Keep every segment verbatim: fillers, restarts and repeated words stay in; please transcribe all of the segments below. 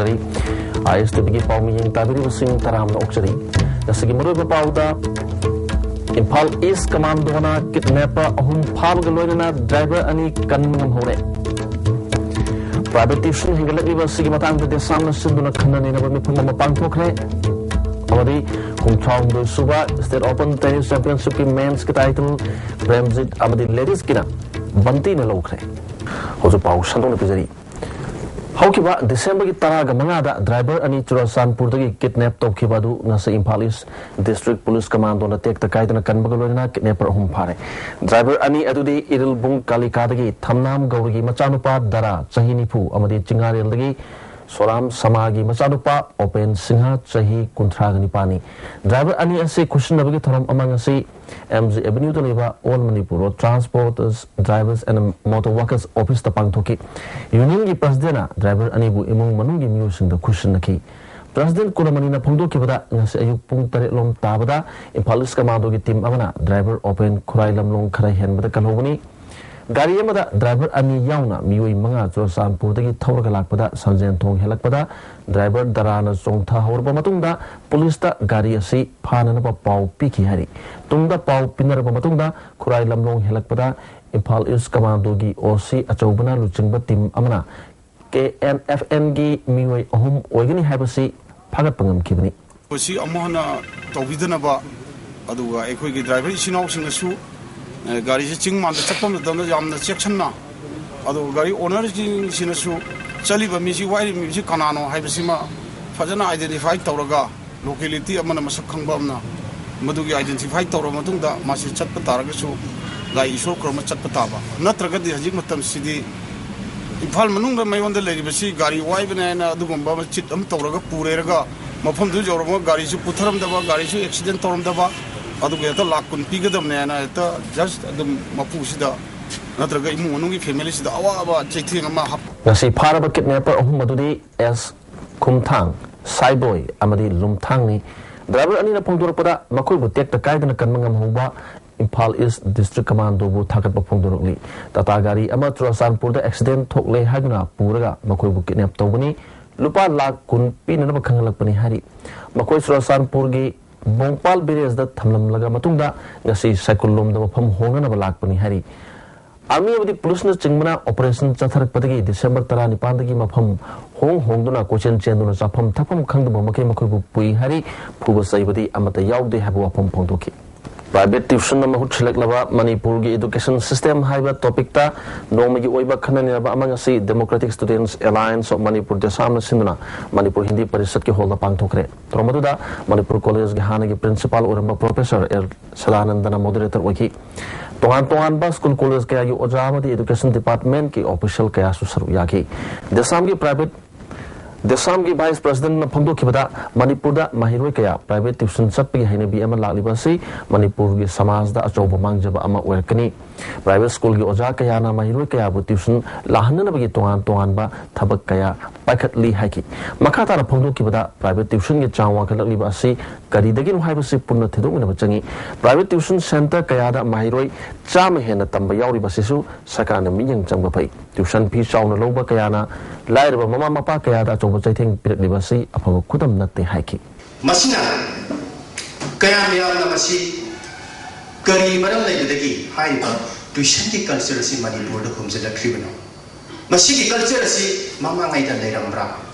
ꯔꯤ꯫ ꯑꯥꯏ S T ꯚꯤꯒꯤ ꯄꯥꯎ ꯃꯤꯠꯌꯦꯡ ꯇꯥꯕꯤꯔꯤꯕꯁꯤꯡ ꯇꯔꯥꯝꯅ ꯑꯣꯛꯆꯔꯤ꯫ ꯉꯁꯤꯒꯤ ꯃꯔꯨꯑꯣꯏꯕ ꯄꯥꯎꯗ, ꯏꯝꯐꯥꯜ ꯏꯁ ꯀꯃꯥꯟꯗꯣꯅ ꯀꯤꯗꯅꯦꯄꯔ ꯑꯍꯨꯝ ꯐꯥꯕꯒ ꯂꯣꯏꯅꯅ ꯗ꯭ꯔꯥꯏꯚꯔ ꯑꯅꯤ ꯀꯟꯕ ꯉꯝꯍꯧꯔꯦ꯫ ꯄ꯭ꯔꯥꯏꯚꯦꯠ ꯇ꯭ꯌꯨꯁꯟ ꯍꯦꯟꯒꯠꯂꯛꯂꯤꯕ ꯑꯁꯤꯒꯤ ꯃꯇꯥꯡꯗ ꯗꯦꯁꯥꯝꯅ ꯁꯤꯟꯗꯨꯅ ꯈꯟꯅ ꯅꯩꯅꯕ ꯃꯤꯐꯝ ꯑꯃ ꯄꯥꯡꯊꯣꯛꯈ꯭ꯔꯦ꯫ ꯑꯃꯗꯤ ꯀꯨꯟꯊ꯭ꯔꯥꯍꯨꯝꯗꯣꯏ ꯁꯨꯕ ꯁ꯭ꯇꯦꯠ ꯑꯣꯄꯟ ꯇꯦꯅꯤꯁ ꯆꯦꯝꯄꯤꯌꯟꯁꯤꯞꯀꯤ ꯃꯦꯟꯁꯀꯤ ꯇꯥꯏꯇꯜ ꯄ꯭ꯔꯦꯝꯖꯤꯠ ꯑꯃꯗꯤ ꯂꯦꯗꯤꯁꯀꯤꯅ ꯕꯟꯇꯤꯅ ꯂꯧꯈ꯭ꯔꯦ꯫ ꯍꯧꯖꯤꯛ ꯄꯥꯎ ꯁꯟꯗꯣꯛꯅ ꯄꯤꯖꯔꯤ꯫ ꯍꯧꯈꯤꯕ ꯗꯤꯁꯦꯝꯕꯔꯒꯤ ꯇꯔꯥꯒ ꯃꯉꯥꯗ ꯗ꯭ꯔꯥꯏꯚꯔ ꯑꯅꯤ ꯆꯨꯔꯥꯆꯥꯟꯄꯨꯔꯗꯒꯤ ꯀꯤꯗꯅꯦꯞ ꯇꯧꯈꯤꯕ ꯑꯗꯨ ꯉꯁꯤ ꯏꯝꯐꯥꯜ ꯏꯁ ꯗꯤꯁꯇ꯭ꯔꯤꯛ ꯄꯨꯂꯤꯁ ꯀꯃꯥꯟꯗꯣꯅ ꯇꯦꯛꯇ ꯀꯥꯏꯗꯅ ꯀꯟꯕꯒ ꯂꯣꯏꯅꯅ ꯀꯤꯗꯅꯦꯄꯔ ꯑꯍꯨꯝ ꯐꯥꯔꯦ꯫ ꯗ꯭ꯔꯥꯏꯚꯔ ꯑꯅꯤ ꯑꯗꯨꯗꯤ ꯏꯔꯤꯜꯕꯨꯡ ꯀꯥꯂꯤꯀꯥꯗꯒꯤ ꯊꯝꯅꯥꯝ ꯒꯧꯔꯒꯤ ꯃꯆꯥꯅꯨꯄꯥ ꯗꯔꯥ, ꯆꯍꯤ ꯅꯤꯐꯨ, ꯑꯃꯗꯤ ꯆꯤꯡꯉꯥꯔꯦꯜꯗꯒꯤ ꯁꯣꯔꯥꯝ ꯁꯃꯥꯒꯤ ꯃꯆꯥꯅꯨꯄꯥ ꯑꯣꯄꯦꯟ ꯁꯤꯡꯍ, ꯆꯍꯤ ꯀꯨꯟꯊ꯭ꯔꯥꯒ ꯅꯤꯄꯥꯟꯅꯤ꯫ ꯗ꯭ꯔꯥꯏꯚꯔ ꯑꯅꯤ ꯑꯁꯤ ꯈꯨꯠꯁꯤꯟꯅꯕꯒꯤ ꯊꯧꯔꯝ ꯑꯃ ꯉꯁꯤ ꯑꯦꯝ ꯖꯤ ꯑꯦꯚꯦꯅ꯭ꯌꯨꯗ ꯂꯩꯕ all Manipur road transporters drivers and motor workers ꯑꯣꯐꯤꯁꯇ ꯄꯥꯡꯊꯣꯛꯈꯤ꯫ ꯌꯨꯅꯤꯌꯟꯒꯤ ꯄ꯭ꯔꯁꯤꯗꯦꯟꯅ ꯗ꯭ꯔꯥꯏꯚꯔ ꯑꯅꯤꯕꯨ ꯏꯃꯨꯡ ꯃꯅꯨꯡꯒꯤ ꯃꯤꯑꯣꯏꯁꯤꯡꯗ ꯈꯨꯠꯁꯤꯟꯅꯈꯤ꯫ ꯄ꯭ꯔꯁꯤꯗꯦꯟ ꯀꯨꯂꯃꯅꯤꯅ ꯐꯣꯡꯗꯣꯛꯈꯤꯕꯗ, ꯉꯁꯤ ꯑꯌꯨꯛ ꯄꯨꯡ ꯇꯔꯦꯠ ꯂꯣꯝ ꯇꯥꯕꯗ ꯏꯝꯐꯥꯜ ꯏꯁ ꯀꯃꯥꯟꯗꯣꯒꯤ ꯇꯤꯝ ꯑꯃꯅ ꯗ꯭ꯔꯥꯏꯚꯔ ꯑꯣꯄꯦꯟ ꯈꯨꯔꯥꯏ ꯂꯝꯂꯣꯡ ꯈꯔ ꯍꯦꯟꯕꯗ ꯀꯜꯍꯧꯕꯅꯤ꯫ ꯒꯥꯔꯤ ꯑꯃꯗ ꯗ꯭ꯔꯥꯏꯚꯔ ꯑꯅꯤ ꯌꯥꯎꯅ ꯃꯤꯑꯣꯏ ꯃꯉꯥ ꯆꯨꯔꯆꯥꯟꯄꯨꯔꯗꯒꯤ ꯊꯧꯔꯒ ꯂꯥꯛꯄꯗ ꯁꯟꯖꯦꯟꯊꯣꯡ ꯍꯦꯜꯂꯛꯄꯗ ꯗ꯭ꯔꯥꯏꯚꯔ ꯗꯔꯥꯅ ꯆꯣꯡꯊꯍꯧꯔꯕ ꯃꯇꯨꯡꯗ ꯄꯨꯂꯤꯁꯇ ꯒꯥꯔꯤ ꯑꯁꯤ ꯐꯥꯅꯅꯕ ꯄꯥꯎ ꯄꯤꯈꯤ ꯍꯥꯏꯔꯤ꯫ ꯇꯨꯡꯗ ꯄꯥꯎ ꯄꯤꯅꯔꯕ ꯃꯇꯨꯡꯗ ꯈꯨꯔꯥꯏ ꯂꯝꯂꯣꯡ ꯍꯦꯜꯂꯛꯄꯗ ꯏꯝꯐꯥꯜ ꯏꯁ ꯀꯃꯥꯟꯗꯣꯒꯤ ꯑꯣ ꯁꯤ ꯑꯆꯧꯕꯅ ꯂꯨꯆꯤꯡꯕ ꯇꯤꯝ ꯑꯃꯅ ꯀꯦ ꯑꯦꯟ ꯑꯦꯐ ꯑꯦꯟꯒꯤ ꯃꯤꯑꯣꯏ ꯑꯍꯨꯝ ꯑꯣꯏꯒꯅꯤ ꯍꯥꯏꯕꯁꯤ ꯐꯥꯒꯠꯄ ꯉꯝꯈꯤꯕꯅꯤ꯫ ꯃꯁꯤ ꯑꯃꯨꯛ ꯍꯟꯅ ꯇꯧꯕꯤꯗꯅꯕ, ꯑꯗꯨꯒ ꯑꯩꯈꯣꯏꯒꯤ ꯗ꯭ꯔꯥꯏꯚꯔ ꯏꯆꯤꯟ ꯏꯅꯥꯎꯁꯤꯡꯅꯁꯨ, ꯑꯦ, ꯒꯥꯔꯤꯁꯦ ꯆꯤꯡ ꯃꯥꯟꯗ ꯆꯠꯄ ꯃꯇꯝꯗ ꯌꯥꯝꯅ ꯆꯦꯛꯁꯤꯟꯅ, ꯑꯗꯨꯒ ꯒꯥꯔꯤ ꯑꯣꯅꯔꯁꯤꯡꯁꯤꯅꯁꯨ ꯆꯠꯂꯤꯕ ꯃꯤꯁꯤ, ꯋꯥꯏꯔꯤꯕ ꯃꯤꯁꯤ ꯀꯅꯥꯅꯣ ꯍꯥꯏꯕꯁꯤꯃ ꯐꯖꯅ ꯑꯥꯏꯗꯦꯟꯇꯤꯐꯥꯏ ꯇꯧꯔꯒ, ꯂꯣꯀꯦꯂꯤꯇꯤ ꯑꯃꯅ ꯃꯁꯛ ꯈꯪꯕ ꯑꯃꯅ ꯃꯗꯨꯒꯤ ꯑꯥꯏꯗꯦꯟꯇꯤꯐꯥꯏ ꯇꯧꯔꯕ ꯃꯇꯨꯡꯗ ꯃꯥꯁꯤ ꯆꯠꯄ ꯇꯥꯔꯒꯁꯨ ꯂꯥꯏ ꯏꯁꯣꯔ ꯈꯨꯔꯨꯝꯕ ꯆꯠꯄ ꯇꯥꯕ꯫ ꯅꯠꯇ꯭ꯔꯒꯗꯤ ꯍꯧꯖꯤꯛ ꯃꯇꯝꯁꯤꯗꯤ ꯏꯝꯐꯥꯜ ꯃꯅꯨꯡꯗ ꯃꯌꯣꯟꯗ ꯂꯩꯔꯤꯕꯁꯤ ꯒꯥꯔꯤ ꯋꯥꯏꯕꯅꯦ ꯍꯥꯏꯅ ꯑꯗꯨꯒꯨꯝꯕ ꯑꯃ ꯆꯤꯠ ꯑꯃ ꯇꯧꯔꯒ ꯄꯨꯔꯦꯔꯒ ꯃꯐꯝꯗꯨ ꯌꯧꯔꯝꯃꯒ ꯒꯥꯔꯤꯁꯨ ꯄꯨꯊꯔꯝꯗꯕ, ꯒꯥꯔꯤꯁꯨ ꯑꯦꯛꯁꯤꯗꯦꯟ ꯇꯧꯔꯝꯗꯕ, ꯑꯗꯨꯒ ꯍꯦꯛꯇ ꯂꯥꯛ ꯀꯨꯟ ꯄꯤꯒꯗꯕꯅꯦ ꯍꯥꯏꯅ ꯍꯦꯛꯇ ꯖꯁ ꯑꯗꯨꯝ ꯃꯄꯨꯁꯤꯗ ꯅꯠꯇ꯭ꯔꯒ ꯏꯃꯨꯡ ꯃꯅꯨꯡꯒꯤ ꯐꯦꯃꯤꯂꯤꯁꯤꯗ ꯑꯋꯥꯕ ꯆꯩꯊꯦꯡ ꯑꯃ ꯍꯥꯞ- ꯉꯁꯤ ꯐꯥꯔꯕ ꯀꯤꯗꯅꯦꯄꯔ ꯑꯍꯨꯝ ꯑꯗꯨꯗꯤ ꯑꯦꯁ ꯈꯨꯝꯊꯥꯡ, ꯁꯥꯏꯕꯣꯏ ꯑꯃꯗꯤ ꯂꯨꯝꯊꯥꯡꯅꯤ꯫ ꯗ꯭ꯔꯥꯏꯚꯔ ꯑꯅꯤꯅ ꯐꯣꯡꯗꯣꯔꯛꯄꯗ, ꯃꯈꯣꯏꯕꯨ ꯇꯦꯛꯇ ꯀꯥꯏꯗꯅ ꯀꯟꯕ ꯉꯝꯍꯧꯕ ꯏꯝꯐꯥꯜ ꯏꯁ ꯗꯤꯁꯇ꯭ꯔꯤꯛ ꯀꯃꯥꯟꯗꯣꯕꯨ ꯊꯥꯒꯠꯄ ꯐꯣꯡꯗꯣꯔꯛꯂꯤ꯫ ꯇꯥꯇꯥ ꯒꯥꯔꯤ ꯑꯃ ꯆꯨꯔꯆꯥꯟꯄꯨꯔꯗ ꯑꯦꯛꯁꯤꯗꯦꯟ ꯊꯣꯛꯂꯦ ꯍꯥꯏꯗꯨꯅ ꯄꯨꯔꯒ ꯃꯈꯣꯏꯕꯨ ꯀꯤꯗꯅꯦꯞ ꯇꯧꯕꯅꯤ꯫ ꯂꯨꯄꯥ ꯂꯥꯈ ꯀꯨꯟ ꯄꯤꯅꯅꯕ ꯈꯪꯍꯜꯂꯛꯄꯅꯤ ꯍꯥꯏꯔꯤ꯫ ꯃꯈꯣꯏ ꯆꯨꯔꯆꯥꯟꯄꯨꯔꯒꯤ ꯕꯣꯡꯄꯥꯜ ꯕꯦꯔꯦꯖꯇ ꯊꯝꯂꯝꯂꯒ ꯃꯇꯨꯡꯗ ꯉꯁꯤ ꯁꯥꯏꯀꯨꯜꯂꯣꯝꯗ ꯃꯐꯝ ꯍꯣꯡꯅꯅꯕ ꯂꯥꯛꯄꯅꯤ ꯍꯥꯏꯔꯤ꯫ ꯑꯥꯔꯃꯤ ꯑꯃꯗꯤ ꯄꯨꯂꯤꯁꯅꯆꯤꯡꯕꯅ ꯑꯣꯄꯔꯦꯁꯟ ꯆꯠꯊꯔꯛꯄꯗꯒꯤ ꯗꯤꯁꯦꯝꯕꯔ ꯇꯔꯥꯅꯤꯄꯥꯟꯗꯒꯤ ꯃꯐꯝ ꯍꯣꯡ ꯍꯣꯡꯗꯨꯅ ꯀꯣꯏꯆꯦꯟ ꯆꯦꯟꯗꯨꯅ ꯆꯥꯐꯝ ꯊꯛꯐꯝ ꯈꯪꯗꯕ ꯃꯈꯩ ꯃꯈꯣꯏꯕꯨ ꯄꯨꯏ ꯍꯥꯏꯔꯤ꯫ ꯐꯨꯕ ꯆꯩꯕꯗꯤ ꯑꯃꯠꯇ ꯌꯥꯎꯗꯦ ꯍꯥꯏꯕ ꯋꯥꯐꯝ ꯐꯣꯡꯗꯣꯛꯈꯤ꯫ ꯄ꯭ꯔꯥꯏꯚꯦꯠ ꯇ꯭ꯌꯨꯁꯟꯅ ꯃꯍꯨꯠ ꯁꯤꯜꯂꯛꯂꯕ ꯃꯅꯤꯄꯨꯔꯒꯤ ꯏꯗꯨꯀꯦꯁꯟ ꯁꯤꯁꯇꯦꯝ ꯍꯥꯏꯕ ꯇꯣꯄꯤꯛꯇ ꯅꯣꯡꯃꯒꯤ ꯑꯣꯏꯕ ꯈꯟꯅ ꯅꯩꯅꯕ ꯑꯃ ꯉꯁꯤ Democratic Students Alliance of Manipur, ꯗꯦꯁꯥꯝꯅ ꯁꯤꯟꯗꯨꯅ ꯃꯅꯤꯄꯨꯔ ꯍꯤꯟꯗꯤ ꯄꯔꯤꯁꯠꯀꯤ ꯍꯣꯜꯗ ꯄꯥꯡꯊꯣꯛꯈ꯭ꯔꯦ꯫ ꯊꯧꯔꯝ ꯑꯗꯨꯗ ꯃꯅꯤꯄꯨꯔ ꯀꯣꯂꯦꯖꯀꯤ ꯍꯥꯟꯅꯒꯤ ꯄ꯭ꯔꯤꯟꯁꯤꯄꯥꯜ ꯑꯣꯏꯔꯝꯕ ꯄ꯭ꯔꯣꯐꯦꯁꯔ ꯑꯦꯜ ꯁꯗꯥꯅꯟꯗꯅ ꯃꯣꯗꯔꯦꯇꯔ ꯑꯣꯏꯈꯤ꯫ ꯇꯣꯉꯥꯟ ꯇꯣꯉꯥꯟꯕ ꯁ꯭ꯀꯨꯜ ꯀꯣꯂꯦꯖ ꯀꯌꯥꯒꯤ ꯑꯣꯖꯥ ꯑꯃꯗꯤ ꯏꯗꯨꯀꯦꯁꯟ ꯗꯤꯄꯥꯔꯠꯃꯦꯟꯠꯀꯤ ꯑꯣꯐꯤꯁꯤꯌꯦꯜ ꯀꯌꯥꯁꯨ ꯁꯔꯨꯛ ꯌꯥꯈꯤ꯫ ꯗꯦꯁꯥꯝꯒꯤ ꯄ꯭ꯔꯥꯏꯚꯦꯠ ꯗꯦꯁꯥꯝꯒꯤ ꯚꯥꯏꯁ ꯄ꯭ꯔꯦꯁꯤꯗꯦꯟꯠꯅ ꯐꯣꯡꯗꯣꯛꯈꯤꯕꯗ, ꯃꯅꯤꯄꯨꯔꯗ ꯃꯍꯩꯔꯣꯏ ꯀꯌꯥ ꯄ꯭ꯔꯥꯏꯚꯦꯠ ꯇ꯭ꯌꯨꯁꯟ ꯆꯠꯄꯒꯤ ꯍꯩꯅꯕꯤ ꯑꯃ ꯂꯥꯛꯂꯤꯕ ꯑꯁꯤ ꯃꯅꯤꯄꯨꯔꯒꯤ ꯁꯃꯥꯖꯗ ꯑꯆꯧꯕ ꯃꯥꯡꯖꯕ ꯑꯃ ꯑꯣꯏꯔꯛꯀꯅꯤ꯫ ꯄ꯭ꯔꯥꯏꯚꯦꯠ ꯁ꯭ꯀꯨꯜꯒꯤ ꯑꯣꯖꯥ ꯀꯌꯥꯅ ꯃꯍꯩꯔꯣꯏ ꯀꯌꯥꯕꯨ ꯇ꯭ꯌꯨꯁꯟ ꯂꯥꯛꯍꯟꯅꯅꯕꯒꯤ ꯇꯣꯉꯥꯟ ꯇꯣꯉꯥꯟꯕ ꯊꯕꯛ ꯀꯌꯥ ꯄꯥꯏꯈꯠꯂꯤ ꯍꯥꯏꯈꯤ꯫ ꯃꯈꯥ ꯇꯥꯅ ꯐꯣꯡꯗꯣꯛꯈꯤꯕꯗ, ꯄ꯭ꯔꯥꯏꯚꯦꯠ ꯇ꯭ꯌꯨꯁꯟꯒꯤ ꯆꯥꯡ ꯋꯥꯡꯈꯠꯂꯛꯂꯤꯕ ꯑꯁꯤ ꯀꯔꯤꯗꯒꯤꯅꯣ ꯍꯥꯏꯕꯁꯤ ꯄꯨꯟꯅ ꯊꯤꯗꯣꯛꯃꯤꯟꯅꯕ ꯆꯪꯏ꯫ ꯄ꯭ꯔꯥꯏꯚꯦꯠ ꯇ꯭ꯌꯨꯁꯟ ꯁꯦꯟꯇꯔ ꯀꯌꯥꯗ ꯃꯍꯩꯔꯣꯏ ꯆꯥꯝꯃ ꯍꯦꯟꯅ ꯇꯝꯕ ꯌꯥꯎꯔꯤꯕ ꯑꯁꯤꯁꯨ ꯁꯔꯀꯥꯔꯅ ꯃꯤꯠꯌꯦꯡ ꯆꯪꯕ ꯐꯩ꯫ ꯇ꯭ꯌꯨꯁꯟ ꯐꯤ ꯆꯥꯎꯅ ꯂꯧꯕ ꯀꯌꯥꯅ ꯂꯥꯏꯔꯕ ꯃꯃꯥ ꯃꯄꯥ ꯀꯌꯥꯗ ꯑꯆꯧꯕ ꯆꯩꯊꯦꯡ ꯄꯤꯔꯛꯂꯤꯕ ꯑꯁꯤ ꯑꯐꯕ ꯈꯨꯗꯝ ꯅꯠꯇꯦ ꯍꯥꯏꯈꯤ꯫ ꯃꯁꯤꯅ ꯀꯌꯥꯝ ꯌꯥꯝꯅ ꯃꯁꯤ ꯀꯔꯤ ꯃꯔꯝ ꯂꯩꯕꯗꯒꯤ ꯍꯥꯏꯔꯤꯕ ꯇ꯭ꯌꯨꯁꯟꯒꯤ ꯀꯜꯆꯔ ꯑꯁꯤ ꯃꯅꯤꯄꯨꯔꯗ ꯍꯣꯝꯖꯤꯜꯂꯛꯈ꯭ꯔꯤꯕꯅꯣ? ꯃꯁꯤꯒꯤ ꯀꯜꯆꯔ ꯑꯁꯤ ꯃꯃꯥꯡꯉꯩꯗ ꯂꯩꯔꯝꯕ꯭ꯔꯥ?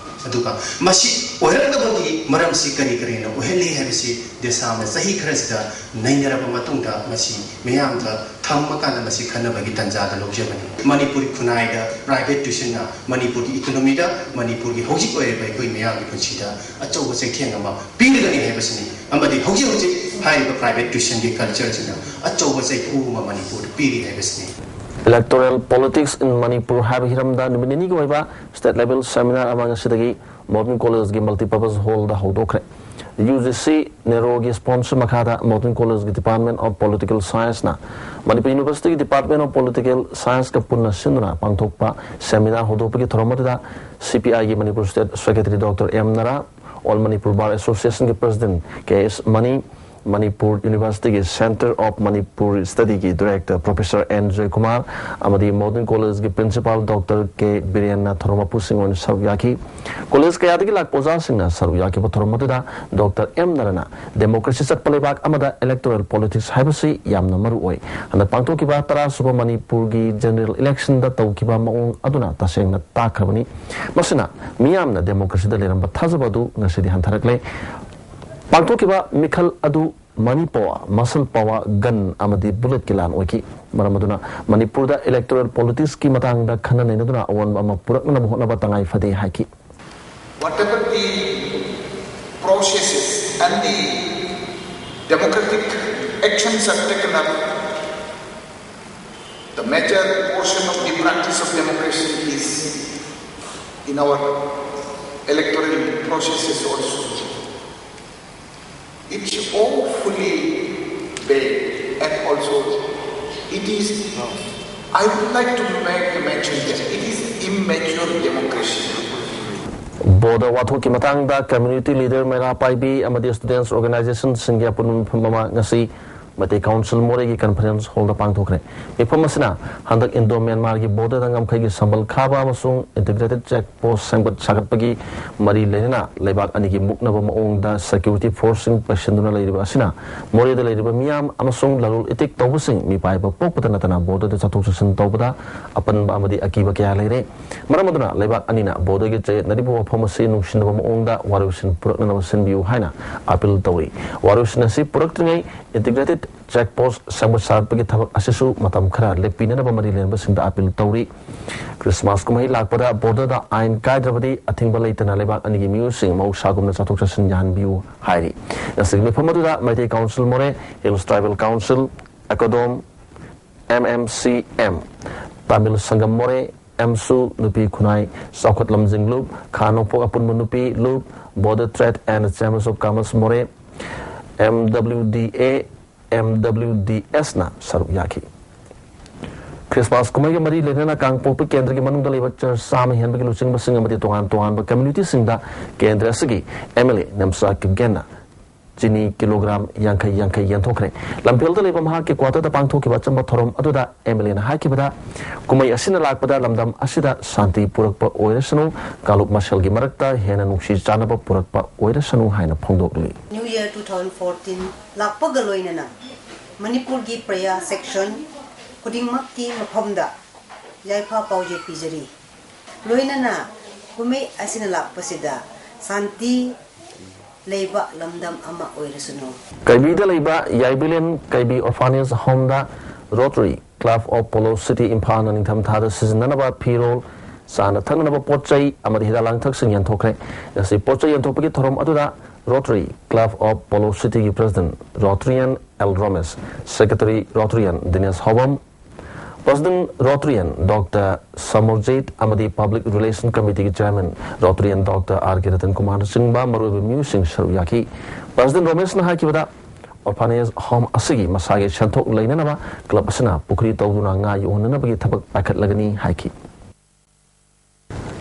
ꯑꯗꯨꯒ ꯃꯁꯤ ꯑꯣꯏꯔꯛꯅꯕꯒꯤ ꯃꯔꯝꯁꯤ ꯀꯔꯤ ꯀꯔꯤꯅ ꯑꯣꯏꯍꯜꯂꯤ ꯍꯥꯏꯕꯁꯤ ꯗꯦꯁꯥꯝꯅ ꯆꯍꯤ ꯈꯔꯁꯤꯗ ꯅꯩꯅꯔꯕ ꯃꯇꯨꯡꯗ ꯃꯁꯤ ꯃꯤꯌꯥꯝꯗ ꯊꯝꯃꯀꯥꯟꯗ ꯃꯁꯤ ꯈꯟꯅꯕꯒꯤ ꯇꯥꯟꯖꯥꯗ ꯂꯧꯖꯕꯅꯤ꯫ ꯃꯅꯤꯄꯨꯔꯤ ꯈꯨꯟꯅꯥꯏꯗ ꯄ꯭ꯔꯥꯏꯚꯦꯠ ꯇ꯭ꯌꯨꯁꯟꯅ ꯃꯅꯤꯄꯨꯔꯒꯤ ꯏꯀꯣꯅꯣꯃꯤꯗ, ꯃꯅꯤꯄꯨꯔꯒꯤ ꯍꯧꯖꯤꯛ ꯑꯣꯏꯔꯤꯕ ꯑꯩꯈꯣꯏ ꯃꯤꯌꯥꯝꯒꯤ ꯄꯨꯟꯁꯤꯗ ꯑꯆꯧꯕ ꯆꯩꯊꯦꯡ ꯑꯃ ꯄꯤꯔꯒꯅꯤ ꯍꯥꯏꯕꯁꯤꯅꯤ꯫ ꯑꯃꯗꯤ ꯍꯧꯖꯤꯛ ꯍꯧꯖꯤꯛ ꯍꯥꯏꯔꯤꯕ ꯄ꯭ꯔꯥꯏꯚꯦꯠ ꯇ꯭ꯌꯨꯁꯟꯒꯤ ꯀꯜꯆꯔꯁꯤꯅ ꯑꯆꯧꯕ ꯆꯩꯐꯨ ꯑꯃ ꯃꯅꯤꯄꯨꯔꯗ ꯄꯤꯔꯤ ꯍꯥꯏꯕꯁꯤꯅꯤ꯫ Electoral Politics in Manipur ꯍꯥꯏꯕ ꯍꯤꯔꯝꯗ ꯅꯨꯃꯤꯠ ꯅꯤꯅꯤꯒꯤ ꯑꯣꯏꯕ ꯁ꯭ꯇꯦꯠ ꯂꯦꯚꯦꯜ ꯁꯦꯃꯤꯅꯥꯔ ꯑꯃ ꯉꯁꯤꯗꯒꯤ ꯃꯣꯗꯔꯟ ꯀꯣꯂꯦꯖꯀꯤ ꯃꯜꯇꯤꯄꯔꯄꯁ ꯍꯣꯜꯗ ꯍꯧꯗꯣꯛꯈ꯭ꯔꯦ꯫ ꯌꯨ ꯖꯤ ꯁꯤ ꯅꯦꯔꯣꯒꯤ ꯁ꯭ꯄꯣꯟꯁꯔ ꯃꯈꯥꯗ ꯃꯣꯗꯔꯟ ꯀꯣꯂꯦꯖꯀꯤ ꯗꯤꯄꯥꯔꯠꯃꯦꯟ ꯑꯣꯐ ꯄꯣꯂꯤꯇꯤꯀꯦꯜ ꯁꯥꯏꯟꯁꯅ ꯃꯅꯤꯄꯨꯔ ꯌꯨꯅꯤꯚꯔꯁꯤꯇꯤꯒꯤ ꯗꯤꯄꯥꯔꯠꯃꯦꯟ ꯑꯣꯐ ꯄꯣꯂꯤꯇꯤꯀꯦꯜ ꯁꯥꯏꯟꯁꯀ ꯄꯨꯟꯅ ꯁꯤꯟꯗꯨꯅ ꯄꯥꯡꯊꯣꯛꯄ ꯁꯦꯃꯤꯅꯥꯔ ꯍꯧꯗꯣꯛꯄꯒꯤ ꯊꯧꯔꯝ ꯑꯗꯨꯗ ꯁꯤ ꯄꯤ ꯑꯥꯏꯒꯤ Manipur state secretary doctor M Nara, all Manipur bar ꯑꯦꯁꯣꯁꯤꯌꯦꯁꯟꯒꯤ president K S Mani, Manipur ꯌꯨꯅꯤꯚꯔꯁꯤꯇꯤꯒꯤ Centre of Manipur Studyꯒꯤ Director Professor N Joykumar ꯑꯃꯗꯤ Modern Collegeꯒꯤ Principal Doctor K ꯕꯤꯔꯦꯟꯅ ꯊꯧꯔꯝ ꯃꯄꯨꯁꯤꯡ ꯑꯣꯏꯅ ꯁꯔꯨꯛ ꯌꯥꯈꯤ꯫ ꯀꯣꯂꯦꯖ ꯀꯌꯥꯗꯒꯤ ꯂꯥꯛꯄ ꯑꯣꯖꯥꯁꯤꯡꯅ ꯁꯔꯨꯛ ꯌꯥꯈꯤꯕ ꯊꯧꯔꯝ ꯑꯗꯨꯗ Doctor M ꯅꯔꯅ democracy ꯆꯠꯄ ꯂꯩꯕꯥꯛ ꯑꯃꯗ electoral politics ꯍꯥꯏꯕꯁꯤ ꯌꯥꯝꯅ ꯃꯔꯨ ꯑꯣꯏ꯫ ꯍꯟꯗꯛ ꯄꯥꯡꯊꯣꯛꯈꯤꯕ ꯇꯔꯥ ꯁꯨꯕ ꯃꯅꯤꯄꯨꯔꯒꯤ general electionꯗ ꯇꯧꯈꯤꯕ ꯃꯑꯣꯡ ꯑꯗꯨꯅ ꯇꯁꯦꯡꯅ ꯇꯥꯛꯈ꯭ꯔꯕꯅꯤ꯫ ꯃꯁꯤꯅ ꯃꯤꯌꯥꯝꯅ democracyꯗ ꯂꯩꯔꯝꯕ ꯊꯥꯖꯕ ꯑꯗꯨ ꯉꯁꯤꯗꯤ ꯍꯟꯊꯔꯛꯂꯦ꯫ ꯄꯥꯡꯊꯣꯛꯈꯤꯕ ꯃꯤꯈꯜ ꯑꯗꯨ money power, muscle power, gun ꯑꯃꯗꯤ bulletꯀꯤ ꯂꯥꯟ ꯑꯣꯏꯈꯤ꯫ ꯃꯔꯝ ꯑꯗꯨꯅ ꯃꯅꯤꯄꯨꯔꯗ electoral politicsꯀꯤ ꯃꯇꯥꯡꯗ ꯈꯟꯅ ꯅꯩꯅꯗꯨꯅ ꯑꯑꯣꯟꯕ ꯑꯃ ꯄꯨꯔꯛꯅꯅꯕ ꯍꯣꯠꯅꯕ ꯇꯉꯥꯏ ꯐꯗꯦ ꯍꯥꯏꯈꯤ꯫ Whatever the processes and the democratic actions are taken up, the major portion of the practice of democracy is in our electoral processes also. It's awfully bad and also it is, I would like to make a mention that it is immature democracy. ꯕꯣꯗꯣ ꯋꯥꯊꯣꯛꯀꯤ ꯃꯇꯥꯡꯗ community leader, ꯃꯩꯔꯥ ꯄꯥꯏꯕꯤ ꯑꯃꯗꯤ students organizationꯁꯤꯡꯒꯤ ꯑꯄꯨꯟꯕ ꯃꯤꯐꯝ ꯑꯃ ꯉꯁꯤ Meitei Council ꯃꯣꯔꯦꯒꯤ conference hallꯗ ꯄꯥꯡꯊꯣꯛꯈ꯭ꯔꯦ꯫ ꯃꯤꯐꯝ ꯑꯁꯤꯅ ꯍꯟꯗꯛ Indo Myanmarꯒꯤ borderꯗ ꯉꯝꯈꯩꯒꯤ ꯁꯝꯕꯜ ꯈꯥꯕ ꯑꯃꯁꯨꯡ integrated check post ꯁꯦꯝꯒꯠ ꯁꯥꯒꯠꯄꯒꯤ ꯃꯔꯤ ꯂꯩꯅꯅ ꯂꯩꯕꯥꯛ ꯑꯅꯤꯒꯤ ꯃꯨꯛꯅꯕ ꯃꯑꯣꯡꯗ security forceꯁꯤꯡ ꯄꯩꯁꯤꯟꯗꯨꯅ ꯂꯩꯔꯤꯕ ꯑꯁꯤꯅ ꯃꯣꯔꯦꯗ ꯂꯩꯔꯤꯕ ꯃꯤꯌꯥꯝ ꯑꯃꯁꯨꯡ ꯂꯂꯣꯟ ꯏꯇꯤꯛ ꯇꯧꯕꯁꯤꯡ ꯃꯤꯄꯥꯏꯕ ꯄꯣꯛꯄꯇ ꯅꯠꯇꯅ borderꯗ ꯆꯠꯊꯣꯛ ꯆꯠꯁꯤꯟ ꯇꯧꯕꯗ ꯑꯄꯟꯕ ꯑꯃꯗꯤ ꯑꯀꯤꯕ ꯀꯌꯥ ꯂꯩꯔꯦ꯫ ꯃꯔꯝ ꯑꯗꯨꯅ ꯂꯩꯕꯥꯛ ꯑꯅꯤꯅ borderꯒꯤ ꯆꯌꯦꯠꯅꯔꯤꯕ ꯋꯥꯐꯝ ꯑꯁꯤ ꯅꯨꯡꯁꯤꯅꯕ ꯃꯑꯣꯡꯗ ꯋꯥꯔꯣꯏꯁꯤꯟ ꯄꯨꯔꯛꯅꯅꯕ ꯁꯤꯟꯕꯤꯌꯨ ꯍꯥꯏꯅ appeal ꯇꯧꯔꯤ꯫ ꯋꯥꯔꯣꯏꯁꯤꯟ ꯑꯁꯤ ꯄꯨꯔꯛꯇ꯭ꯔꯤꯉꯩ integrated check post ꯁꯦꯝꯒꯠ ꯁꯥꯒꯠꯄꯒꯤ ꯊꯕꯛ ꯑꯁꯤꯁꯨ ꯃꯇꯝ ꯈꯔ ꯂꯦꯞꯄꯤꯅꯅꯕ ꯃꯔꯤ ꯂꯩꯅꯕꯁꯤꯡꯗ appeal ꯇꯧꯔꯤ꯫ Christmas ꯀꯨꯝꯍꯩ ꯂꯥꯛꯄꯗ borderꯗ ꯑꯥꯏꯟ ꯀꯥꯏꯗ꯭ꯔꯕꯗꯤ ꯑꯊꯤꯡꯕ ꯂꯩꯇꯅ ꯂꯩꯕꯥꯛ ꯑꯅꯤꯒꯤ ꯃꯤꯑꯣꯏꯁꯤꯡ ꯃꯍꯧꯁꯥꯒꯨꯝꯅ ꯆꯠꯊꯣꯛ ꯆꯠꯁꯤꯟ ꯌꯥꯍꯟꯕꯤꯌꯨ ꯍꯥꯏꯔꯤ꯫ ꯉꯁꯤꯒꯤ ꯃꯤꯐꯝ ꯑꯗꯨꯗ ꯃꯩꯇꯩ Council ꯃꯣꯔꯦ, Hills Tribal Council, ACODOM, M M C M, Tamil ꯁꯪꯒꯝ ꯃꯣꯔꯦ, ꯑꯦꯝꯁꯨ, ꯅꯨꯄꯤ ꯈꯨꯟꯅꯥꯏ ꯆꯥꯎꯈꯠ ꯂꯝꯖꯤꯡ ꯂꯨꯞ, ꯈꯥ ꯅꯣꯡꯄꯣꯛ ꯑꯄꯨꯟꯕ ꯅꯨꯄꯤ ꯂꯨꯞ, Border Trade and Chambers of Commerce ꯃꯣꯔꯦ, M W D A, M W D Sꯅ ꯁꯔꯨꯛ ꯌꯥꯈꯤ꯫ Christmas ꯀꯨꯝꯍꯩꯒ ꯃꯔꯤ ꯂꯩꯅꯅ ꯀꯥꯡꯄꯣꯛꯄꯤ ꯀꯦꯟꯗ꯭ꯔꯒꯤ ꯃꯅꯨꯡꯗ ꯂꯩꯕ church ꯆꯥꯝꯃ ꯍꯦꯟꯕꯒꯤ ꯂꯨꯆꯤꯡꯕꯁꯤꯡ ꯑꯃꯗꯤ ꯇꯣꯉꯥꯟ ꯇꯣꯉꯥꯟꯕ communityꯁꯤꯡꯗ ꯀꯦꯟꯗ꯭ꯔ ꯑꯁꯤꯒꯤ M L A ꯅꯦꯝꯆꯥ ꯀꯤꯞꯒꯦꯟꯅ ꯆꯤꯅꯤ ꯀꯤꯂꯣꯒ꯭ꯔꯥꯝ ꯌꯥꯡꯈꯩ ꯌꯥꯡꯈꯩ ꯌꯦꯟꯊꯣꯛꯈ꯭ꯔꯦ꯫ ꯂꯝꯐꯦꯜꯗ ꯂꯩꯕ ꯃꯍꯥꯛꯀꯤ ꯀ꯭ꯋꯥꯇꯔꯗ ꯄꯥꯡꯊꯣꯛꯈꯤꯕ ꯑꯆꯝꯕ ꯊꯧꯔꯝ ꯑꯗꯨꯗ ꯑꯦꯝ ꯑꯦꯜ ꯑꯦꯅ ꯍꯥꯏꯈꯤꯕꯗ, ꯀꯨꯝꯍꯩ ꯑꯁꯤꯅ ꯂꯥꯛꯄꯗ ꯂꯝꯗꯝ ꯑꯁꯤꯗ ꯁꯥꯟꯇꯤ ꯄꯨꯔꯛꯄ ꯑꯣꯏꯔꯁꯅꯨ, ꯀꯥꯡꯂꯨꯞ ꯃꯁꯦꯜꯒꯤ ꯃꯔꯛꯇ ꯍꯦꯟꯅ ꯅꯨꯡꯁꯤ ꯆꯥꯟꯅꯕ ꯄꯨꯔꯛꯄ ꯑꯣꯏꯔꯁꯅꯨ ꯍꯥꯏꯅ ꯐꯣꯡꯗꯣꯛꯂꯤ꯫ New Year two thousand fourteen ꯂꯥꯛꯄꯒ ꯂꯣꯏꯅꯅ ꯃꯅꯤꯄꯨꯔꯒꯤ ꯄ꯭ꯔꯖꯥ section ꯈꯨꯗꯤꯡꯃꯛꯀꯤ ꯃꯐꯝꯗ ꯌꯥꯏꯐ ꯄꯥꯎꯖꯦꯜ ꯄꯤꯖꯔꯤ꯫ ꯂꯣꯏꯅꯅ ꯀꯨꯝꯍꯩ ꯑꯁꯤꯅ ꯂꯥꯛꯄꯁꯤꯗ ꯁꯥꯟꯇꯤ ꯂꯩꯕ ꯂꯝꯗꯝ ꯑꯃ ꯑꯣꯏꯔꯁꯅꯨ꯫ ꯀꯩꯕꯤꯗ ꯂꯩꯕ ꯌꯥꯏꯕꯤꯂꯦꯟ ꯀꯩꯕꯤ Orphanage Homeꯗ Rotary Club of Polo City ꯏꯝꯐꯥꯜꯅ ꯅꯤꯡꯊꯝꯊꯥꯗ ꯁꯤꯖꯤꯟꯅꯅꯕ ꯐꯤꯔꯣꯜ, ꯆꯥꯅ ꯊꯛꯅꯅꯕ ꯄꯣꯠ ꯆꯩ ꯑꯃꯗꯤ ꯍꯤꯗꯥꯛ ꯂꯥꯡꯊꯛꯁꯤꯡ ꯌꯦꯟꯊꯣꯛꯈ꯭ꯔꯦ꯫ ꯉꯁꯤ ꯄꯣꯠ ꯆꯩ ꯌꯦꯟꯊꯣꯛꯄꯒꯤ ꯊꯧꯔꯝ ꯑꯗꯨꯗ Rotary Club of Polo Cityꯒꯤ President Rotarian L Romesh, Secretary Rotarian Dinesh Haobam, President Rotarian doctor Samarjit ꯑꯃꯗꯤ Public Relation Committeeꯒꯤ Chairman Rotarian doctor R K Ratan ꯀꯨꯃꯥꯔꯅꯆꯤꯡꯕ ꯃꯔꯨꯑꯣꯏꯕ ꯃꯤꯑꯣꯏꯁꯤꯡ ꯁꯔꯨꯛ ꯌꯥꯈꯤ꯫ President ꯔꯣꯃꯦꯁꯅ ꯍꯥꯏꯈꯤꯕꯗ, Orphanage Home ꯑꯁꯤꯒꯤ ꯃꯁꯥꯒꯤ ꯁꯦꯟꯊꯣꯛ ꯂꯩꯅꯅꯕ club ꯑꯁꯤꯅ ꯄꯨꯈ꯭ꯔꯤ ꯇꯧꯗꯨꯅ ꯉꯥ ꯌꯣꯛꯍꯟꯅꯅꯕꯒꯤ ꯊꯕꯛ ꯄꯥꯏꯈꯠꯂꯒꯅꯤ ꯍꯥꯏꯈꯤ꯫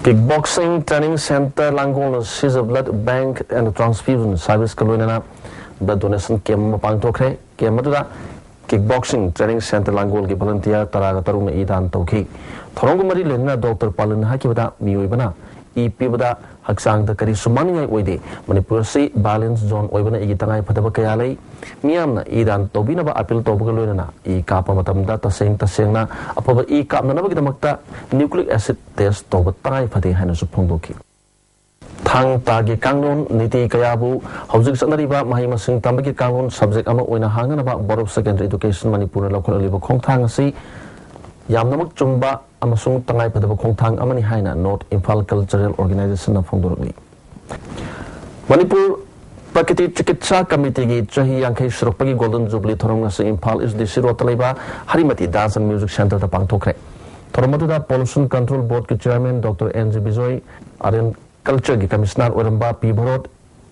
Kickboxing Training Centre ꯂꯥꯡꯒꯣꯜꯅ Seize Blood Bank and Transfusion Serviceꯀ ꯂꯣꯏꯅꯅ blood donation camp ꯑꯃ ꯄꯥꯡꯊꯣꯛꯈ꯭ꯔꯦ꯫ Camp ꯑꯗꯨꯗ Kickboxing Training Centre ꯂꯥꯡꯒꯣꯜꯒꯤ volunteer ꯇꯔꯥꯒ ꯇꯔꯨꯛꯅ ꯏ ꯗꯥꯟ ꯇꯧꯈꯤ꯫ ꯊꯧꯔꯝꯒ ꯃꯔꯤ ꯂꯩꯅꯅ ꯗꯣꯛꯇꯔ ꯄꯥꯂꯟꯅ ꯍꯥꯏꯈꯤꯕꯗ, ꯃꯤꯑꯣꯏꯕꯅ ꯏ ꯄꯤꯕꯗ ꯍꯛꯆꯥꯡꯗ ꯀꯔꯤꯁꯨ ꯃꯥꯡꯅꯤꯡꯉꯥꯏ ꯑꯣꯏꯗꯦ꯫ ꯃꯅꯤꯄꯨꯔ ꯑꯁꯤ violence zone ꯑꯣꯏꯕꯅ ꯏꯒꯤ ꯇꯉꯥꯏ ꯐꯗꯕ ꯀꯌꯥ ꯂꯩ꯫ ꯃꯤꯌꯥꯝꯅ ꯏ ꯗꯥꯟ ꯇꯧꯕꯤꯅꯕ appeal ꯇꯧꯕꯒ ꯂꯣꯏꯅꯅ ꯏ ꯀꯥꯞꯄ ꯃꯇꯝꯗ ꯇꯁꯦꯡ ꯇꯁꯦꯡꯅ ꯑꯐꯕ ꯏ ꯀꯥꯞꯅꯅꯕꯒꯤꯗꯃꯛꯇ nucleic acid test ꯇꯧꯕ ꯇꯉꯥꯏ ꯐꯗꯦ ꯍꯥꯏꯅꯁꯨ ꯐꯣꯡꯗꯣꯛꯈꯤ꯫ ꯊꯥꯡ ꯇꯥꯒꯤ ꯀꯥꯡꯂꯣꯟ ꯅꯤꯇꯤ ꯀꯌꯥꯕꯨ ꯍꯧꯖꯤꯛ ꯆꯠꯅꯔꯤꯕ ꯃꯍꯩ ꯃꯁꯤꯡ ꯇꯝꯕꯒꯤ ꯀꯥꯡꯂꯣꯟ subject ꯑꯃ ꯑꯣꯏꯅ ꯍꯥꯡꯅꯅꯕ Board of Secondary Education ꯃꯅꯤꯄꯨꯔꯅ ꯂꯧꯈꯠꯂꯛꯂꯤꯕ ꯈꯣꯡꯊꯥꯡ ꯑꯁꯤ ꯌꯥꯝꯅꯃꯛ ꯆꯨꯝꯕ ꯑꯃꯁꯨꯡ ꯇꯉꯥꯏꯐꯗꯕ ꯈꯣꯡꯊꯥꯡ ꯑꯃꯅꯤ ꯍꯥꯏꯅ North Imphal Cultural Organizationꯅ ꯐꯣꯡꯗꯣꯔꯛꯂꯤ꯫ ꯃꯅꯤꯄꯨꯔ ꯄ꯭ꯔꯀꯤꯇꯤ ꯆꯤꯀꯤꯠꯁꯥ ꯀꯃꯤꯇꯤꯒꯤ ꯆꯍꯤ ꯌꯥꯡꯈꯩ ꯁꯨꯔꯛꯄꯒꯤ Golden Jubilee ꯊꯧꯔꯝ ꯉꯁꯤ ꯏꯝꯐꯥꯜ East D C Roadꯇ ꯂꯩꯕ ꯍꯔꯤꯃꯇꯤ ꯗꯥꯁ and Music Centreꯗ ꯄꯥꯡꯊꯣꯛꯈ꯭ꯔꯦ꯫ ꯊꯧꯔꯝ ꯑꯗꯨꯗ Pollution Control Boardꯀꯤ Chairman doctor N G Bijoy, R N Cultureꯒꯤ Commissioner ꯑꯣꯏꯔꯝꯕ ꯄꯤ ꯚꯔꯣꯠ,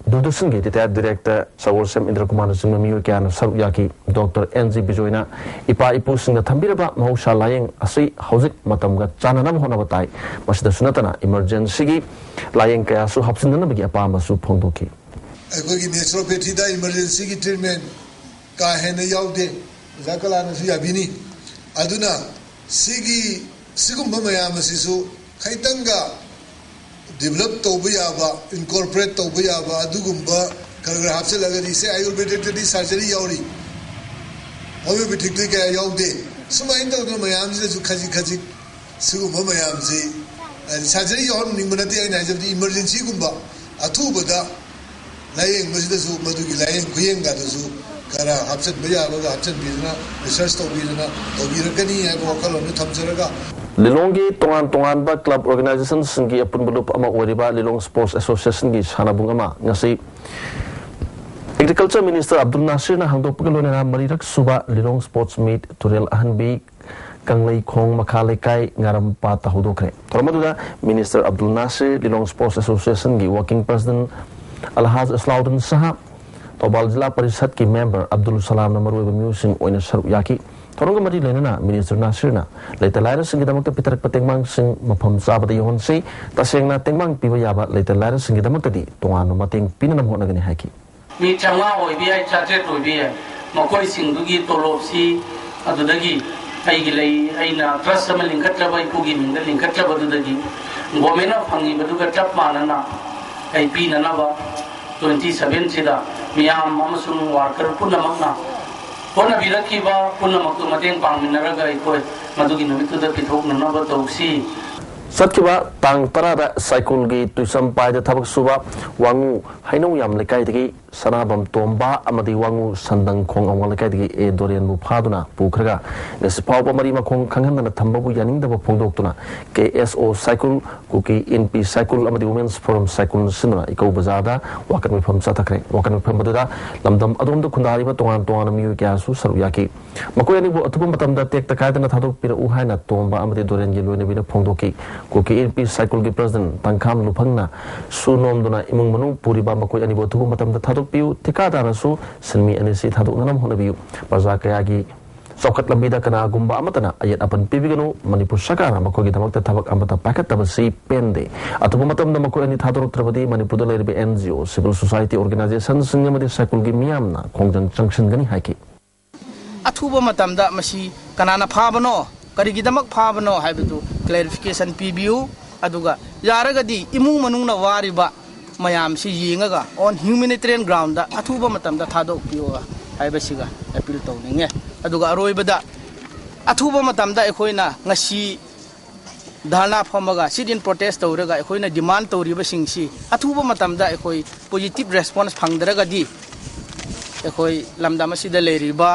ꯗꯨꯔꯗꯔꯁꯟꯒꯤ Retired Director ꯁꯒꯣꯜꯁꯦꯝ ꯏꯟꯗ꯭ꯔ ꯀꯨꯃꯥꯔꯅꯆꯤꯡꯕ ꯃꯤꯑꯣꯏ ꯀꯌꯥꯅ ꯁꯔꯨꯛ ꯌꯥꯈꯤ꯫ ꯗꯣꯛꯇꯔ ꯑꯦꯟ ꯖꯤ ꯕꯤꯖꯣꯏꯅ ꯏꯄꯥ ꯏꯄꯨꯁꯤꯡꯅ ꯊꯝꯕꯤꯔꯕ ꯃꯍꯧꯁꯥ ꯂꯥꯏꯌꯦꯡ ꯑꯁꯤ ꯍꯧꯖꯤꯛ ꯃꯇꯝꯒ ꯆꯥꯟꯅꯅꯕ ꯍꯣꯠꯅꯕ ꯇꯥꯏ꯫ ꯃꯁꯤꯗꯁꯨ ꯅꯠꯇꯅ emergencyꯒꯤ ꯂꯥꯏꯌꯦꯡ ꯀꯌꯥꯁꯨ ꯍꯥꯞꯆꯤꯟꯅꯅꯕꯒꯤ ꯑꯄꯥꯝꯕꯁꯨ ꯐꯣꯡꯗꯣꯛꯈꯤ꯫ ꯑꯩꯈꯣꯏꯒꯤ naturopathyꯗ emergencyꯒꯤ treatment ꯀꯥ ꯍꯦꯟꯅ ꯌꯥꯎꯗꯦ꯫ ꯑꯣꯖꯥ ꯀꯂꯥꯅꯁꯨ ꯌꯥꯕꯤꯅꯤ꯫ ꯑꯗꯨꯅ ꯁꯤꯒꯤ, ꯁꯤꯒꯨꯝꯕ ꯃꯌꯥꯝ ꯑꯁꯤꯁꯨ ꯈꯤꯇꯪꯒ develop ꯇꯧꯕ ꯌꯥꯕ, incorporate ꯇꯧꯕ ꯌꯥꯕ ꯑꯗꯨꯒꯨꯝꯕ ꯈꯔ ꯈꯔ ꯍꯥꯞꯆꯤꯜꯂꯒꯗꯤ, ꯁꯦ, Ayurvedicꯇꯗꯤ surgery ꯌꯥꯎꯔꯤ, homeopathyꯗꯤ ꯀꯌꯥ ꯌꯥꯎꯗꯦ꯫ ꯁꯨꯃꯥꯏꯅ ꯇꯧꯗꯅ ꯃꯌꯥꯝꯁꯤꯗꯁꯨ ꯈꯖꯤꯛ ꯈꯖꯤꯛ ꯁꯤꯒꯨꯝꯕ ꯃꯌꯥꯝꯁꯤ, ꯍꯥꯏꯗꯤ, surgery ꯌꯥꯎꯍꯟꯅꯤꯡꯕ ꯅꯠꯇꯦ ꯑꯩꯅ ꯍꯥꯏꯖꯕꯗꯤ, emergencyꯒꯨꯝꯕ ꯑꯊꯨꯕꯗ ꯂꯥꯏꯌꯦꯡꯕꯁꯤꯗꯁꯨ ꯃꯗꯨꯒꯤ ꯂꯥꯏꯌꯦꯡ ꯈꯨꯌꯦꯡꯒꯗꯨꯁꯨ ꯈꯔ ꯍꯥꯞꯆꯤꯟꯕ ꯌꯥꯕꯒ ꯍꯥꯞꯆꯤꯟꯕꯤꯗꯨꯅ, research ꯇꯧꯕꯤꯗꯨꯅ ꯇꯧꯕꯤꯔꯛꯀꯅꯤ ꯍꯥꯏꯕ ꯋꯥꯈꯜꯂꯣꯟꯗꯨ ꯊꯝꯖꯔꯒ, ꯂꯤꯂꯣꯡꯒꯤ ꯇꯣꯉꯥꯟ ꯇꯣꯉꯥꯟꯕ club organizationꯁꯤꯡꯒꯤ ꯑꯄꯨꯟꯕ ꯂꯨꯞ ꯑꯃ ꯑꯣꯏꯔꯤꯕ ꯂꯤꯂꯣꯡ Sports Associationꯒꯤ ꯁꯥꯟꯅꯕꯨꯡ ꯑꯃ ꯉꯁꯤ Agriculture Minister ꯑꯕꯗꯨꯜ ꯅꯥꯁꯤꯔꯅ ꯍꯥꯡꯗꯣꯛꯄꯒ ꯂꯣꯏꯅꯅ ꯃꯔꯤꯔꯛ ꯁꯨꯕ ꯂꯤꯂꯣꯡ Sports Meet ꯇꯨꯔꯦꯜ ꯑꯍꯟꯕꯤ ꯀꯪꯂꯩꯈꯣꯡ ꯃꯈꯥ ꯂꯩꯀꯥꯏ ꯉꯥꯔꯝꯄꯥꯠꯇ ꯍꯧꯗꯣꯛꯈ꯭ꯔꯦ꯫ ꯊꯧꯔꯝ ꯑꯗꯨꯗ Minister ꯑꯕꯗꯨꯜ ꯅꯥꯁꯤꯔ, ꯂꯤꯂꯣꯡ Sports Associationꯒꯤ Working President ꯑꯜꯍꯥꯖ ꯏꯁꯂꯥꯎꯗꯤꯟ ꯁꯍꯥ, ꯊꯧꯕꯥꯜ ꯖꯤꯂꯥ ꯄꯔꯤꯁꯠꯀꯤ member ꯑꯕꯗꯨꯜ ꯁꯂꯥꯝꯅ ꯃꯔꯨꯑꯣꯏꯕ ꯃꯤꯑꯣꯏꯁꯤꯡ ꯑꯣꯏꯅ ꯁꯔꯨꯛ ꯌꯥꯈꯤ꯫ ꯊꯧꯔꯝꯒ ꯃꯔꯤ ꯂꯩꯅꯅ Minister ꯅꯥꯁꯤꯔꯅ ꯂꯩꯇ ꯂꯥꯏꯔꯁꯤꯡꯒꯤꯗꯃꯛꯇ ꯄꯤꯊꯔꯛꯄ ꯇꯦꯡꯕꯥꯡꯁꯤꯡ ꯃꯐꯝ ꯆꯥꯕꯗ ꯌꯧꯍꯟꯁꯤ꯫ ꯇꯁꯦꯡꯅ ꯇꯦꯡꯕꯥꯡ ꯄꯤꯕ ꯌꯥꯕ ꯂꯩꯇ ꯂꯥꯏꯔꯁꯤꯡꯒꯤꯗꯃꯛꯇꯗꯤ ꯇꯣꯉꯥꯟꯕ ꯃꯇꯦꯡ ꯄꯤꯅꯅꯕ ꯍꯣꯠꯅꯒꯅꯤ ꯍꯥꯏꯈꯤ꯫ ꯃꯤ ꯆꯥꯝꯃꯉꯥ ꯑꯣꯏꯕ ꯌꯥꯏ, ꯆꯥꯇ꯭ꯔꯦꯠ ꯑꯣꯏꯕ ꯌꯥꯏ, ꯃꯈꯣꯏꯁꯤꯡꯗꯨꯒꯤ ꯇꯣꯂꯣꯞꯁꯤ ꯑꯗꯨꯗꯒꯤ ꯑꯩꯒꯤ ꯂꯩ, ꯑꯩꯅ trust ꯑꯃ ꯂꯤꯡꯈꯠꯆꯕ, ꯏꯄꯨꯒꯤ ꯃꯤꯡꯗ ꯂꯤꯡꯈꯠꯆꯕꯗꯨꯗꯒꯤ governmentꯅ ꯐꯪꯉꯤꯕꯗꯨꯒ ꯆꯞ ꯃꯥꯟꯅꯅ ꯑꯩ ꯄꯤꯅꯅꯕ twenty sevenꯁꯤꯗ ꯃꯤꯌꯥꯝ ꯑꯃꯁꯨꯡ worker ꯄꯨꯝꯅꯃꯛꯅ ꯍꯣꯠꯅꯕꯤꯔꯛꯈꯤꯕ ꯄꯨꯝꯅꯃꯛꯇꯨ ꯃꯇꯦꯡ ꯄꯥꯡꯃꯤꯟꯅꯔꯒ ꯑꯩꯈꯣꯏ ꯃꯗꯨꯒꯤ ꯅꯨꯃꯤꯠꯇꯨꯗ ꯄꯤꯊꯣꯛꯅꯅꯕ ꯇꯧꯁꯤ꯫ ꯆꯠꯈꯤꯕ ꯇꯥꯡ ꯇꯔꯥꯗ ꯁꯥꯏꯀꯨꯜꯒꯤ ꯇꯨꯏꯁꯝꯄꯥꯏꯗ ꯊꯕꯛ ꯁꯨꯕ ꯋꯥꯉꯨ ꯍꯩꯅꯧꯌꯥꯝ ꯂꯩꯀꯥꯏꯗꯒꯤ ꯁꯅꯥꯕꯝ ꯇꯣꯝꯕ ꯑꯃꯗꯤ ꯋꯥꯉꯨ ꯁꯟꯗꯪ ꯈꯣꯡ ꯑꯋꯥꯡ ꯂꯩꯀꯥꯏꯗꯒꯤ ꯑꯦ ꯗꯣꯔꯦꯟꯕꯨ ꯐꯥꯗꯨꯅ ꯄꯨꯈ꯭ꯔꯒ ꯉꯁꯤ ꯐꯥꯎꯕ ꯃꯔꯤ ꯃꯈꯣꯡ ꯈꯪꯍꯟꯗꯅ ꯊꯝꯕꯕꯨ ꯌꯥꯅꯤꯡꯗꯕ ꯐꯣꯡꯗꯣꯛꯇꯨꯅ ꯀꯦ ꯑꯦꯁ ꯑꯣ ꯁꯥꯏꯀꯨꯜ, ꯀꯨꯀꯤ ꯏꯟꯄꯤ ꯁꯥꯏꯀꯨꯜ ꯑꯃꯗꯤ Women's Forum ꯁꯥꯏꯀꯨꯜ ꯁꯤꯟꯗꯨꯅ ꯏꯀꯧ ꯕꯖꯥꯔꯗ ꯋꯥꯀꯠ ꯃꯤꯐꯝ ꯆꯠꯊꯈ꯭ꯔꯦ꯫ ꯋꯥꯀꯠ ꯃꯤꯐꯝ ꯑꯗꯨꯗ ꯂꯝꯗꯝ ꯑꯗꯣꯝꯗ ꯈꯨꯟꯗꯥꯔꯤꯕ ꯇꯣꯉꯥꯟ ꯇꯣꯉꯥꯟꯕ ꯃꯤꯑꯣꯏ ꯀꯌꯥꯁꯨ ꯁꯔꯨꯛ ꯌꯥꯈꯤ꯫ ꯃꯈꯣꯏ ꯑꯅꯤꯕꯨ ꯑꯊꯨꯕ ꯃꯇꯝꯗ ꯇꯦꯛꯇ ꯀꯥꯏꯗꯅ ꯊꯥꯗꯣꯛꯄꯤꯔꯛꯎ ꯍꯥꯏꯅ ꯇꯣꯝꯕ ꯑꯃꯗꯤ ꯗꯣꯔꯦꯟꯒꯤ ꯂꯣꯏꯅꯕꯤꯅ ꯐꯣꯡꯗꯣꯛꯈꯤ꯫ ꯀꯨꯀꯤ ꯏꯟꯄꯤ ꯁꯥꯏꯀꯨꯜꯒꯤ President ꯇꯥꯡꯈꯥꯝ ꯂꯨꯐꯪꯅ ꯁꯨ ꯅꯣꯝꯗꯨꯅ ꯏꯃꯨꯡ ꯃꯅꯨꯡ ꯄꯨꯔꯤꯕ ꯃꯈꯣꯏ ꯑꯅꯤꯕꯨ ꯑꯊꯨꯕ ꯃꯇꯝꯗ ꯊꯥꯗꯣꯛꯄꯤꯌꯨ, ꯊꯤꯀꯥꯗꯥꯔꯅꯁꯨ ꯁꯤꯟꯃꯤ ꯑꯅꯤꯁꯤ ꯊꯥꯗꯣꯛꯅꯅꯕ ꯍꯣꯠꯅꯕꯤꯌꯨ꯫ ꯄ꯭ꯔꯖꯥ ꯀꯌꯥꯒꯤ ꯆꯥꯎꯈꯠ ꯂꯝꯕꯤꯗ ꯀꯅꯥꯒꯨꯝꯕ ꯑꯃꯠꯇꯅ ꯑꯌꯦꯠ ꯑꯄꯟ ꯄꯤꯕꯤꯒꯅꯨ꯫ ꯃꯅꯤꯄꯨꯔ ꯁꯔꯀꯥꯔꯅ ꯃꯈꯣꯏꯒꯤꯗꯃꯛꯇ ꯊꯕꯛ ꯑꯃꯠꯇ ꯄꯥꯏꯈꯠꯇꯕꯁꯤ ꯄꯦꯟꯗꯦ꯫ ꯑꯊꯨꯕ ꯃꯇꯝꯗ ꯃꯈꯣꯏ ꯑꯅꯤ ꯊꯥꯗꯣꯔꯛꯇ꯭ꯔꯕꯗꯤ ꯃꯅꯤꯄꯨꯔꯗ ꯂꯩꯔꯤꯕ N G O, civil society organizationꯁꯤꯡ ꯑꯃꯗꯤ ꯁꯥꯏꯀꯨꯜꯒꯤ ꯃꯤꯌꯥꯝꯅ ꯈꯣꯡꯖꯪ ꯆꯪꯁꯤꯟꯒꯅꯤ ꯍꯥꯏꯈꯤ꯫ ꯑꯊꯨꯕ ꯃꯇꯝꯗ ꯃꯁꯤ ꯀꯅꯥꯅ ꯐꯥꯕꯅꯣ, ꯀꯔꯤꯒꯤꯗꯃꯛ ꯐꯥꯕꯅꯣ ꯍꯥꯏꯕꯗꯨ clarification ꯄꯤꯕꯤꯌꯨ꯫ ꯑꯗꯨꯒ ꯌꯥꯔꯒꯗꯤ ꯏꯃꯨꯡ ꯃꯅꯨꯡꯅ ꯋꯥꯔꯤꯕ ꯃꯌꯥꯝꯁꯤ ꯌꯦꯡꯉꯒ on humanitarian groundꯗ ꯑꯊꯨꯕ ꯃꯇꯝꯗ ꯊꯥꯗꯣꯛꯄꯤꯌꯨ ꯍꯥꯏꯕꯁꯤꯒ appeal ꯇꯧꯅꯤꯡꯉꯦ꯫ ꯑꯗꯨꯒ ꯑꯔꯣꯏꯕꯗ ꯑꯊꯨꯕ ꯃꯇꯝꯗ ꯑꯩꯈꯣꯏꯅ ꯉꯁꯤ ꯙꯔꯅꯥ ꯐꯝꯃꯒ sit in protest ꯇꯧꯔꯒ ꯑꯩꯈꯣꯏꯅ demand ꯇꯧꯔꯤꯕꯁꯤꯡꯁꯤ ꯑꯊꯨꯕ ꯃꯇꯝꯗ ꯑꯩꯈꯣꯏ positive response ꯐꯪꯗ꯭ꯔꯒꯗꯤ ꯑꯩꯈꯣꯏ ꯂꯝꯗꯝ ꯑꯁꯤꯗ ꯂꯩꯔꯤꯕ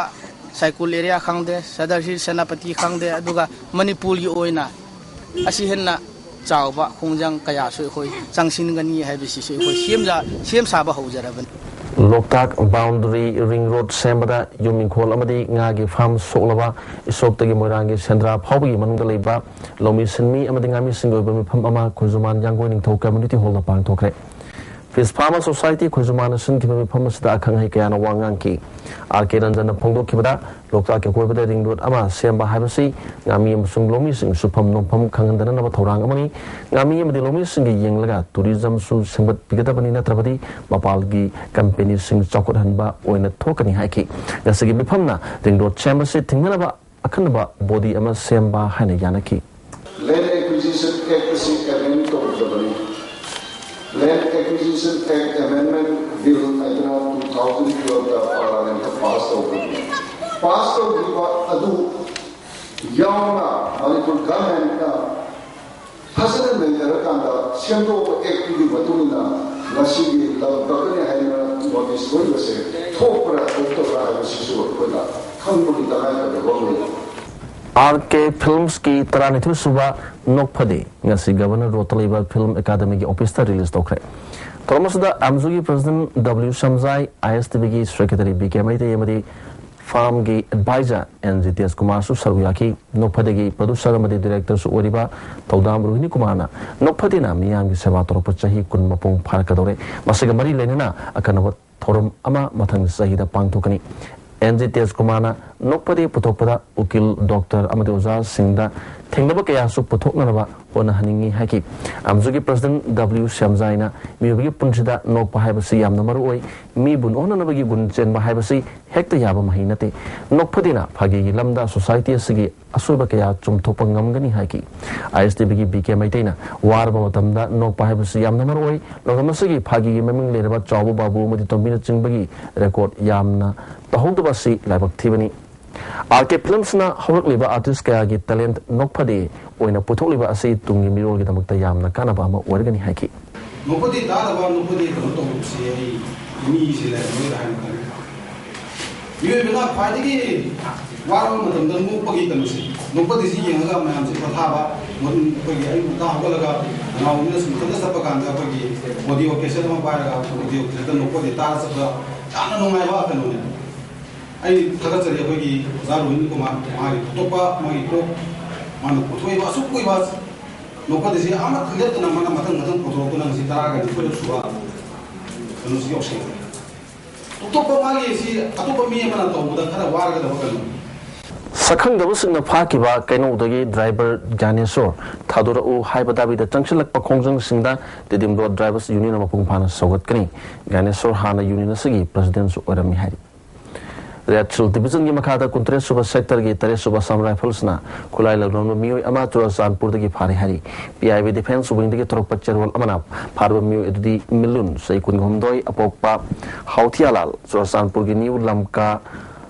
ꯁꯥꯏꯀꯨꯜ area ꯈꯪꯗꯦ, ꯁꯗꯔ ꯍꯤꯜ ꯁꯦꯅꯥꯄꯇꯤ ꯈꯪꯗꯦ, ꯑꯗꯨꯒ ꯃꯅꯤꯄꯨꯔꯒꯤ ꯑꯣꯏꯅ ꯑꯁꯤ ꯍꯦꯟꯅ ꯆꯥꯎꯕ ꯈꯣꯡꯖꯪ ꯀꯌꯥꯁꯨ ꯑꯩꯈꯣꯏ ꯆꯪꯁꯤꯟꯒꯅꯤ ꯍꯥꯏꯕꯁꯤꯁꯨ ꯑꯩꯈꯣꯏ ꯁꯦꯝꯖ-, ꯁꯦꯝ ꯁꯥꯕ ꯍꯧꯖꯔꯕꯅꯤ꯫ ꯂꯣꯛꯇꯥꯛ boundary ring road ꯁꯦꯝꯕꯗ ꯌꯨꯝ ꯏꯪꯈꯣꯜ ꯑꯃꯗꯤ ꯉꯥꯒꯤ farm ꯁꯣꯛꯂꯕ ꯏꯁꯣꯞꯇꯒꯤ ꯃꯣꯏꯔꯥꯡꯒꯤ ꯁꯦꯟꯗ꯭ꯔꯥ ꯐꯥꯎꯕꯒꯤ ꯃꯅꯨꯡꯗ ꯂꯩꯕ ꯂꯧꯃꯤ ꯁꯤꯟꯃꯤ ꯑꯃꯗꯤ ꯉꯥꯃꯤꯁꯤꯡꯒꯤ ꯑꯣꯏꯕ ꯃꯤꯐꯝ ꯑꯃ ꯈꯨꯖꯨꯃꯥꯟ ꯌꯥꯡꯒꯣꯏ ꯅꯤꯡꯊꯧ community hallꯗ ꯄꯥꯡꯊꯣꯛꯈ꯭ꯔꯦ꯫ Fish Farmers Society ꯈꯨꯖꯨꯃꯥꯟꯅ ꯁꯤꯟꯈꯤꯕ ꯃꯤꯐꯝ ꯑꯁꯤꯗ ꯑꯈꯪ ꯑꯍꯩ ꯀꯌꯥꯅ ꯋꯥ ꯉꯥꯡꯈꯤ꯫ R K ꯔꯟꯖꯟꯅ ꯐꯣꯡꯗꯣꯛꯈꯤꯕꯗ, ꯂꯣꯛꯇꯥꯛꯀꯤ ꯑꯀꯣꯏꯕꯗ ring road ꯑꯃ ꯁꯦꯝꯕ ꯍꯥꯏꯕꯁꯤ ꯉꯥꯃꯤ ꯑꯃꯁꯨꯡ ꯂꯧꯃꯤꯁꯤꯡ ꯁꯨꯐꯝ ꯅꯣꯝꯐꯝ ꯈꯪꯍꯟꯗꯅꯕ ꯊꯧꯔꯥꯡ ꯑꯃꯅꯤ꯫ ꯉꯥꯃꯤ ꯑꯃꯗꯤ ꯂꯧꯃꯤꯁꯤꯡꯒꯤ ꯌꯦꯡꯂꯒ tourismꯁꯨ ꯁꯦꯝꯒꯠꯄꯤꯒꯗꯕꯅꯤ, ꯅꯠꯇ꯭ꯔꯕꯗꯤ ꯃꯄꯥꯟꯒꯤ companyꯁꯤꯡ ꯆꯥꯎꯈꯠꯍꯟꯕ ꯑꯣꯏꯅ ꯊꯣꯛꯀꯅꯤ ꯍꯥꯏꯈꯤ꯫ ꯉꯁꯤꯒꯤ ꯃꯤꯐꯝꯅ ring road ꯁꯦꯝꯕꯁꯤ ꯊꯤꯡꯅꯅꯕ ꯑꯈꯟꯅꯕ body ꯑꯃ ꯁꯦꯝꯕ ꯍꯥꯏꯅ ꯌꯥꯅꯈꯤ꯫ Land Acquisition Act ꯑꯁꯤ amend ꯇꯧꯒꯗꯕꯅꯤ꯫ Land Acquisition Act Amendment Bill ꯍꯥꯏꯗꯅ two thousand twelveꯇ Parliamentꯇ pass ꯇꯧꯈꯤꯕꯅꯤ꯫ Pass ꯇꯧꯈꯤꯕ ꯑꯗꯨ ꯌꯥꯎꯅ ꯃꯅꯤꯄꯨꯔ governmentꯅ ꯐꯖꯅ ꯅꯩꯅꯔꯀꯥꯟꯗ ꯁꯦꯝꯗꯣꯛꯄ actꯇꯨꯒꯤ ꯃꯇꯨꯡ ꯏꯟꯅ ꯉꯁꯤꯒꯤ ꯂꯝ ꯀꯛꯀꯅꯤ ꯍꯥꯏꯗꯅ notice ꯊꯣꯛꯏꯕꯁꯦ ꯊꯣꯛꯄ꯭ꯔꯥ ꯊꯣꯛꯇꯕ꯭ꯔꯥ ꯍꯥꯏꯕꯁꯤꯁꯨ ꯑꯩꯈꯣꯏꯅ ꯈꯪꯕꯒꯤ ꯇꯉꯥꯏꯐꯗꯕ ꯑꯃ ꯂꯩ꯫ R K Filmsꯀꯤ ꯇꯔꯥꯅꯤꯊꯣꯏ ꯁꯨꯕ ꯅꯣꯛꯐꯗꯦ ꯉꯁꯤ Governor Roadꯇ ꯂꯩꯕ Film Academyꯒꯤ officeꯇ release ꯇꯧꯈ꯭ꯔꯦ꯫ ꯊꯧꯔꯝ ꯑꯁꯤꯗ ꯑꯦꯝꯖꯨꯒꯤ President W ꯁꯝꯖꯥꯏ, ISTVꯒꯤ Secretary B K Meitei ꯑꯃꯗꯤ ꯐꯥꯝꯒꯤ advisor N G ꯇꯦꯖꯀꯨꯃꯥꯔꯁꯨ ꯁꯔꯨꯛ ꯌꯥꯈꯤ꯫ ꯅꯣꯛꯐꯗꯦꯒꯤ producer ꯑꯃꯗꯤ directorꯁꯨ ꯑꯣꯏꯔꯤꯕ ꯊꯧꯗꯥꯝ ꯔꯣꯍꯤꯅꯤ ꯀꯨꯃꯥꯔꯅ ꯅꯣꯛꯐꯗꯦꯅ ꯃꯤꯌꯥꯝꯒꯤ ꯁꯦꯕꯥ ꯇꯧꯔꯛꯄ ꯆꯍꯤ ꯀꯨꯟ ꯃꯄꯨꯡ ꯐꯥꯔꯛꯀꯗꯧꯔꯦ꯫ ꯃꯁꯤꯒ ꯃꯔꯤ ꯂꯩꯅꯅ ꯑꯈꯟꯅꯕ ꯊꯧꯔꯝ ꯑꯃ ꯃꯊꯪ ꯆꯍꯤꯗ ꯄꯥꯡꯊꯣꯛꯀꯅꯤ꯫ ꯑꯦꯟ ꯖꯤ ꯇꯦꯖꯀꯨꯃꯥꯔꯅ ꯅꯣꯛꯐꯗꯦ ꯄꯨꯊꯣꯛꯄꯗ ꯎꯀꯤꯜ, ꯗꯣꯛꯇꯔ ꯑꯃꯗꯤ ꯑꯣꯖꯥꯁꯤꯡꯗ ꯊꯦꯡꯅꯕ ꯀꯌꯥꯁꯨ ꯄꯨꯊꯣꯛꯅꯅꯕ ꯍꯣꯠꯅꯍꯟꯅꯤꯡꯏ ꯍꯥꯏꯈꯤ꯫ ꯑꯝꯖꯨꯒꯤ ꯄ꯭ꯔꯁꯤꯗꯦꯟꯠ ꯗꯕ꯭ꯂꯤꯎ ꯁ꯭ꯌꯥꯝꯖꯥꯏꯅ ꯃꯤꯑꯣꯏꯕꯒꯤ ꯄꯨꯟꯁꯤꯗ ꯅꯣꯛꯄ ꯍꯥꯏꯕꯁꯤ ꯌꯥꯝꯅ ꯃꯔꯨ ꯑꯣꯏ꯫ ꯃꯤꯕꯨ ꯅꯣꯛꯍꯟꯅꯕꯒꯤ ꯒꯨꯟ ꯆꯦꯟꯕ ꯍꯥꯏꯕꯁꯤ ꯍꯦꯛꯇ ꯌꯥꯕ ꯃꯍꯩ ꯅꯠꯇꯦ꯫ ꯅꯣꯛꯐꯗꯦꯅ ꯐꯥꯒꯤꯒꯤ ꯂꯝꯗ ꯁꯣꯁꯥꯏꯇꯤ ꯑꯁꯤꯒꯤ ꯑꯁꯣꯏꯕ ꯀꯌꯥ ꯆꯨꯝꯊꯣꯛꯄ ꯉꯝꯒꯅꯤ ꯍꯥꯏꯈꯤ꯫ ꯑꯥꯏ ꯑꯦꯁ ꯇꯤ ꯚꯤꯒꯤ ꯕꯤ ꯀꯦ ꯃꯩꯇꯩꯅ ꯋꯥꯔꯕ ꯃꯇꯝꯗ ꯅꯣꯛꯄ ꯍꯥꯏꯕꯁꯤ ꯌꯥꯝꯅ ꯃꯔꯨ ꯑꯣꯏ꯫ ꯂꯝꯗꯝ ꯑꯁꯤꯒꯤ ꯐꯥꯒꯤꯒꯤ ꯃꯃꯤꯡ ꯂꯩꯔꯕ ꯆꯥꯎꯕ ꯕꯥꯕꯨ ꯑꯃꯗꯤ ꯇꯣꯝꯕꯤꯅꯆꯤꯡꯕꯒꯤ ꯔꯦꯀꯣꯔꯗ ꯌꯥꯝꯅ ꯇꯧꯍꯧꯗꯕ ꯑꯁꯤ ꯂꯥꯏꯕꯛ ꯊꯤꯕꯅꯤ꯫ ꯑꯥꯔ ꯀꯦ ꯐꯤꯂꯝꯁꯅ ꯍꯧꯔꯛꯂꯤꯕ ꯑꯥꯔꯇꯤꯁ ꯀꯌꯥꯒꯤ ꯇꯦꯂꯦꯟꯠ ꯅꯣꯛꯐꯗꯦ ꯑꯣꯏꯅ ꯄꯨꯊꯣꯛꯂꯤꯕ ꯑꯁꯤ ꯇꯨꯡꯒꯤ ꯃꯤꯔꯣꯜꯒꯤꯗꯃꯛꯇ ꯌꯥꯝꯅ ꯀꯥꯟꯅꯕ ꯑꯃ ꯑꯣꯏꯔꯒꯅꯤ ꯍꯥꯏꯈꯤ꯫ ꯅꯣꯛꯐꯗꯦ ꯇꯥꯗꯕ, ꯅꯣꯛꯐꯗꯦ ꯀꯩꯅꯣ ꯇꯧꯕꯁꯦ ꯑꯩ ꯃꯤꯁꯦ ꯂꯩꯔꯝꯃꯣꯏꯗ ꯍꯥꯏꯅ ꯈꯜꯂꯤ꯫ ꯃꯤꯑꯣꯏꯕꯅ ꯈ꯭ꯋꯥꯏꯗꯒꯤ ꯋꯥꯔꯕ ꯃꯇꯝꯗ ꯅꯣꯛꯄꯒꯤ ꯀꯩꯅꯣꯁꯦ, ꯅꯣꯛꯐꯗꯦꯁꯤ ꯌꯦꯡꯉꯒ ꯃꯌꯥꯝꯁꯦ ꯄꯣꯊꯥꯕ, ꯑꯩꯈꯣꯏꯒꯤ ꯑꯌꯨꯛ ꯉꯟꯇꯥ ꯍꯧꯒꯠꯂꯒ ꯅꯅꯥꯎ ꯑꯃꯅ ꯁꯨꯝ ꯏꯊꯟꯇ ꯆꯠꯄ ꯀꯥꯟꯗ ꯑꯩꯈꯣꯏꯒꯤ ꯑꯣꯗꯤꯑꯣ ꯀꯦꯁꯦꯠ ꯑꯃ ꯄꯥꯏꯔꯒ ꯑꯣꯗꯤꯑꯣ ꯀꯦꯁꯦꯠꯇ ꯅꯣꯛꯐꯗꯦ ꯇꯥꯔ ꯆꯠꯄ ꯌꯥꯝꯅ ꯅꯨꯡꯉꯥꯏꯕ ꯀꯩꯅꯣꯅꯦ꯫ ꯑꯩ ꯊꯥꯒꯠꯆꯔꯤ ꯑꯩꯈꯣꯏꯒꯤ ꯑꯣꯖꯥ ꯔꯣꯍꯤꯟ ꯀꯨꯃꯥꯔ, ꯃꯥꯒꯤ ꯑꯇꯣꯞꯄ ꯃꯥꯒꯤ ꯀꯣꯛ, ꯃꯥꯅ ꯄꯨꯊꯣꯛꯏꯕ ꯑꯁꯨꯛ ꯀꯨꯏꯕ ꯅꯣꯛꯐꯗꯦꯁꯤ ꯑꯃꯠꯇ ꯂꯦꯞꯇꯅ ꯃꯥꯅ ꯃꯊꯪ ꯃꯊꯪ ꯄꯨꯊꯣꯔꯛꯇꯨꯅ ꯉꯁꯤ ꯇꯔꯥꯒ ꯅꯤꯊꯣꯏꯔꯛ ꯁꯨꯕ ꯀꯩꯅꯣꯁꯤ ꯌꯧꯁꯤꯜꯂꯦ꯫ ꯑꯇꯣꯞꯄ ꯃꯥꯒꯤ ꯁꯤ ꯑꯇꯣꯞꯄ ꯃꯤ ꯑꯃꯅ ꯇꯧꯕꯗ ꯈꯔ ꯋꯥꯔꯒꯗꯕ ꯀꯩꯅꯣ꯫ ꯁꯛꯈꯪꯗꯕꯁꯤꯡꯅ ꯐꯥꯈꯤꯕ ꯀꯩꯅꯧꯗꯒꯤ ꯗ꯭ꯔꯥꯏꯚꯔ ꯒ꯭ꯌꯥꯅꯦꯁꯣꯔ ꯊꯥꯗꯣꯔꯛꯎ ꯍꯥꯏꯕ ꯗꯥꯕꯤꯗ ꯆꯪꯁꯤꯜꯂꯛꯄ ꯈꯣꯡꯖꯪꯁꯤꯡꯗ ꯇꯤꯗꯤꯝ ꯔꯣꯗ ꯗ꯭ꯔꯥꯏꯚꯔꯁ ꯌꯨꯅꯤꯌꯟꯅ ꯃꯄꯨꯡ ꯐꯥꯅ ꯁꯧꯒꯠꯀꯅꯤ꯫ ꯒ꯭ꯌꯥꯅꯦꯁꯣꯔ ꯍꯥꯟꯅ ꯌꯨꯅꯤꯌꯟ ꯑꯁꯤꯒꯤ ꯄ꯭ꯔꯁꯤꯗꯦꯟꯠꯁꯨ ꯑꯣꯏꯔꯝꯃꯤ ꯍꯥꯏꯔꯤ꯫ ꯔꯦꯗ ꯍꯤꯜ ꯗꯤꯕꯤꯖꯟꯒꯤ ꯃꯈꯥꯗ ꯀꯨꯟꯇꯔꯦꯠ ꯁꯨꯕ ꯁꯦꯛꯇꯔꯒꯤ ꯇꯔꯦꯠ ꯁꯨꯕ ꯑꯁꯥꯝ ꯔꯥꯏꯐꯜꯁꯅ ꯈꯨꯠꯂꯥꯏ ꯂꯧꯅꯔꯝꯕ ꯃꯤꯑꯣꯏ ꯑꯃ ꯆꯨꯔꯆꯥꯟꯄꯨꯔꯗꯒꯤ ꯐꯥꯔꯦ ꯍꯥꯏꯔꯤ꯫ ꯄꯤ ꯑꯥꯏ ꯕꯤ ꯗꯤꯐꯦꯟꯁ ꯋꯤꯡꯗꯒꯤ ꯊꯣꯔꯛꯄ ꯆꯦꯔꯣꯜ ꯑꯃꯅ ꯐꯥꯔꯕ ꯃꯤꯑꯣꯏ ꯑꯗꯨꯗꯤ ꯃꯤꯂꯨꯟ, ꯆꯍꯤ ꯀꯨꯟꯍꯨꯝꯗꯣꯏ, ꯑꯄꯣꯛꯄ ꯍꯥꯎꯊꯤꯌꯥꯂꯥꯜ, ꯆꯨꯔꯆꯥꯟꯄꯨꯔꯒꯤ ꯅ꯭ꯌꯨ ꯂꯝꯀꯥ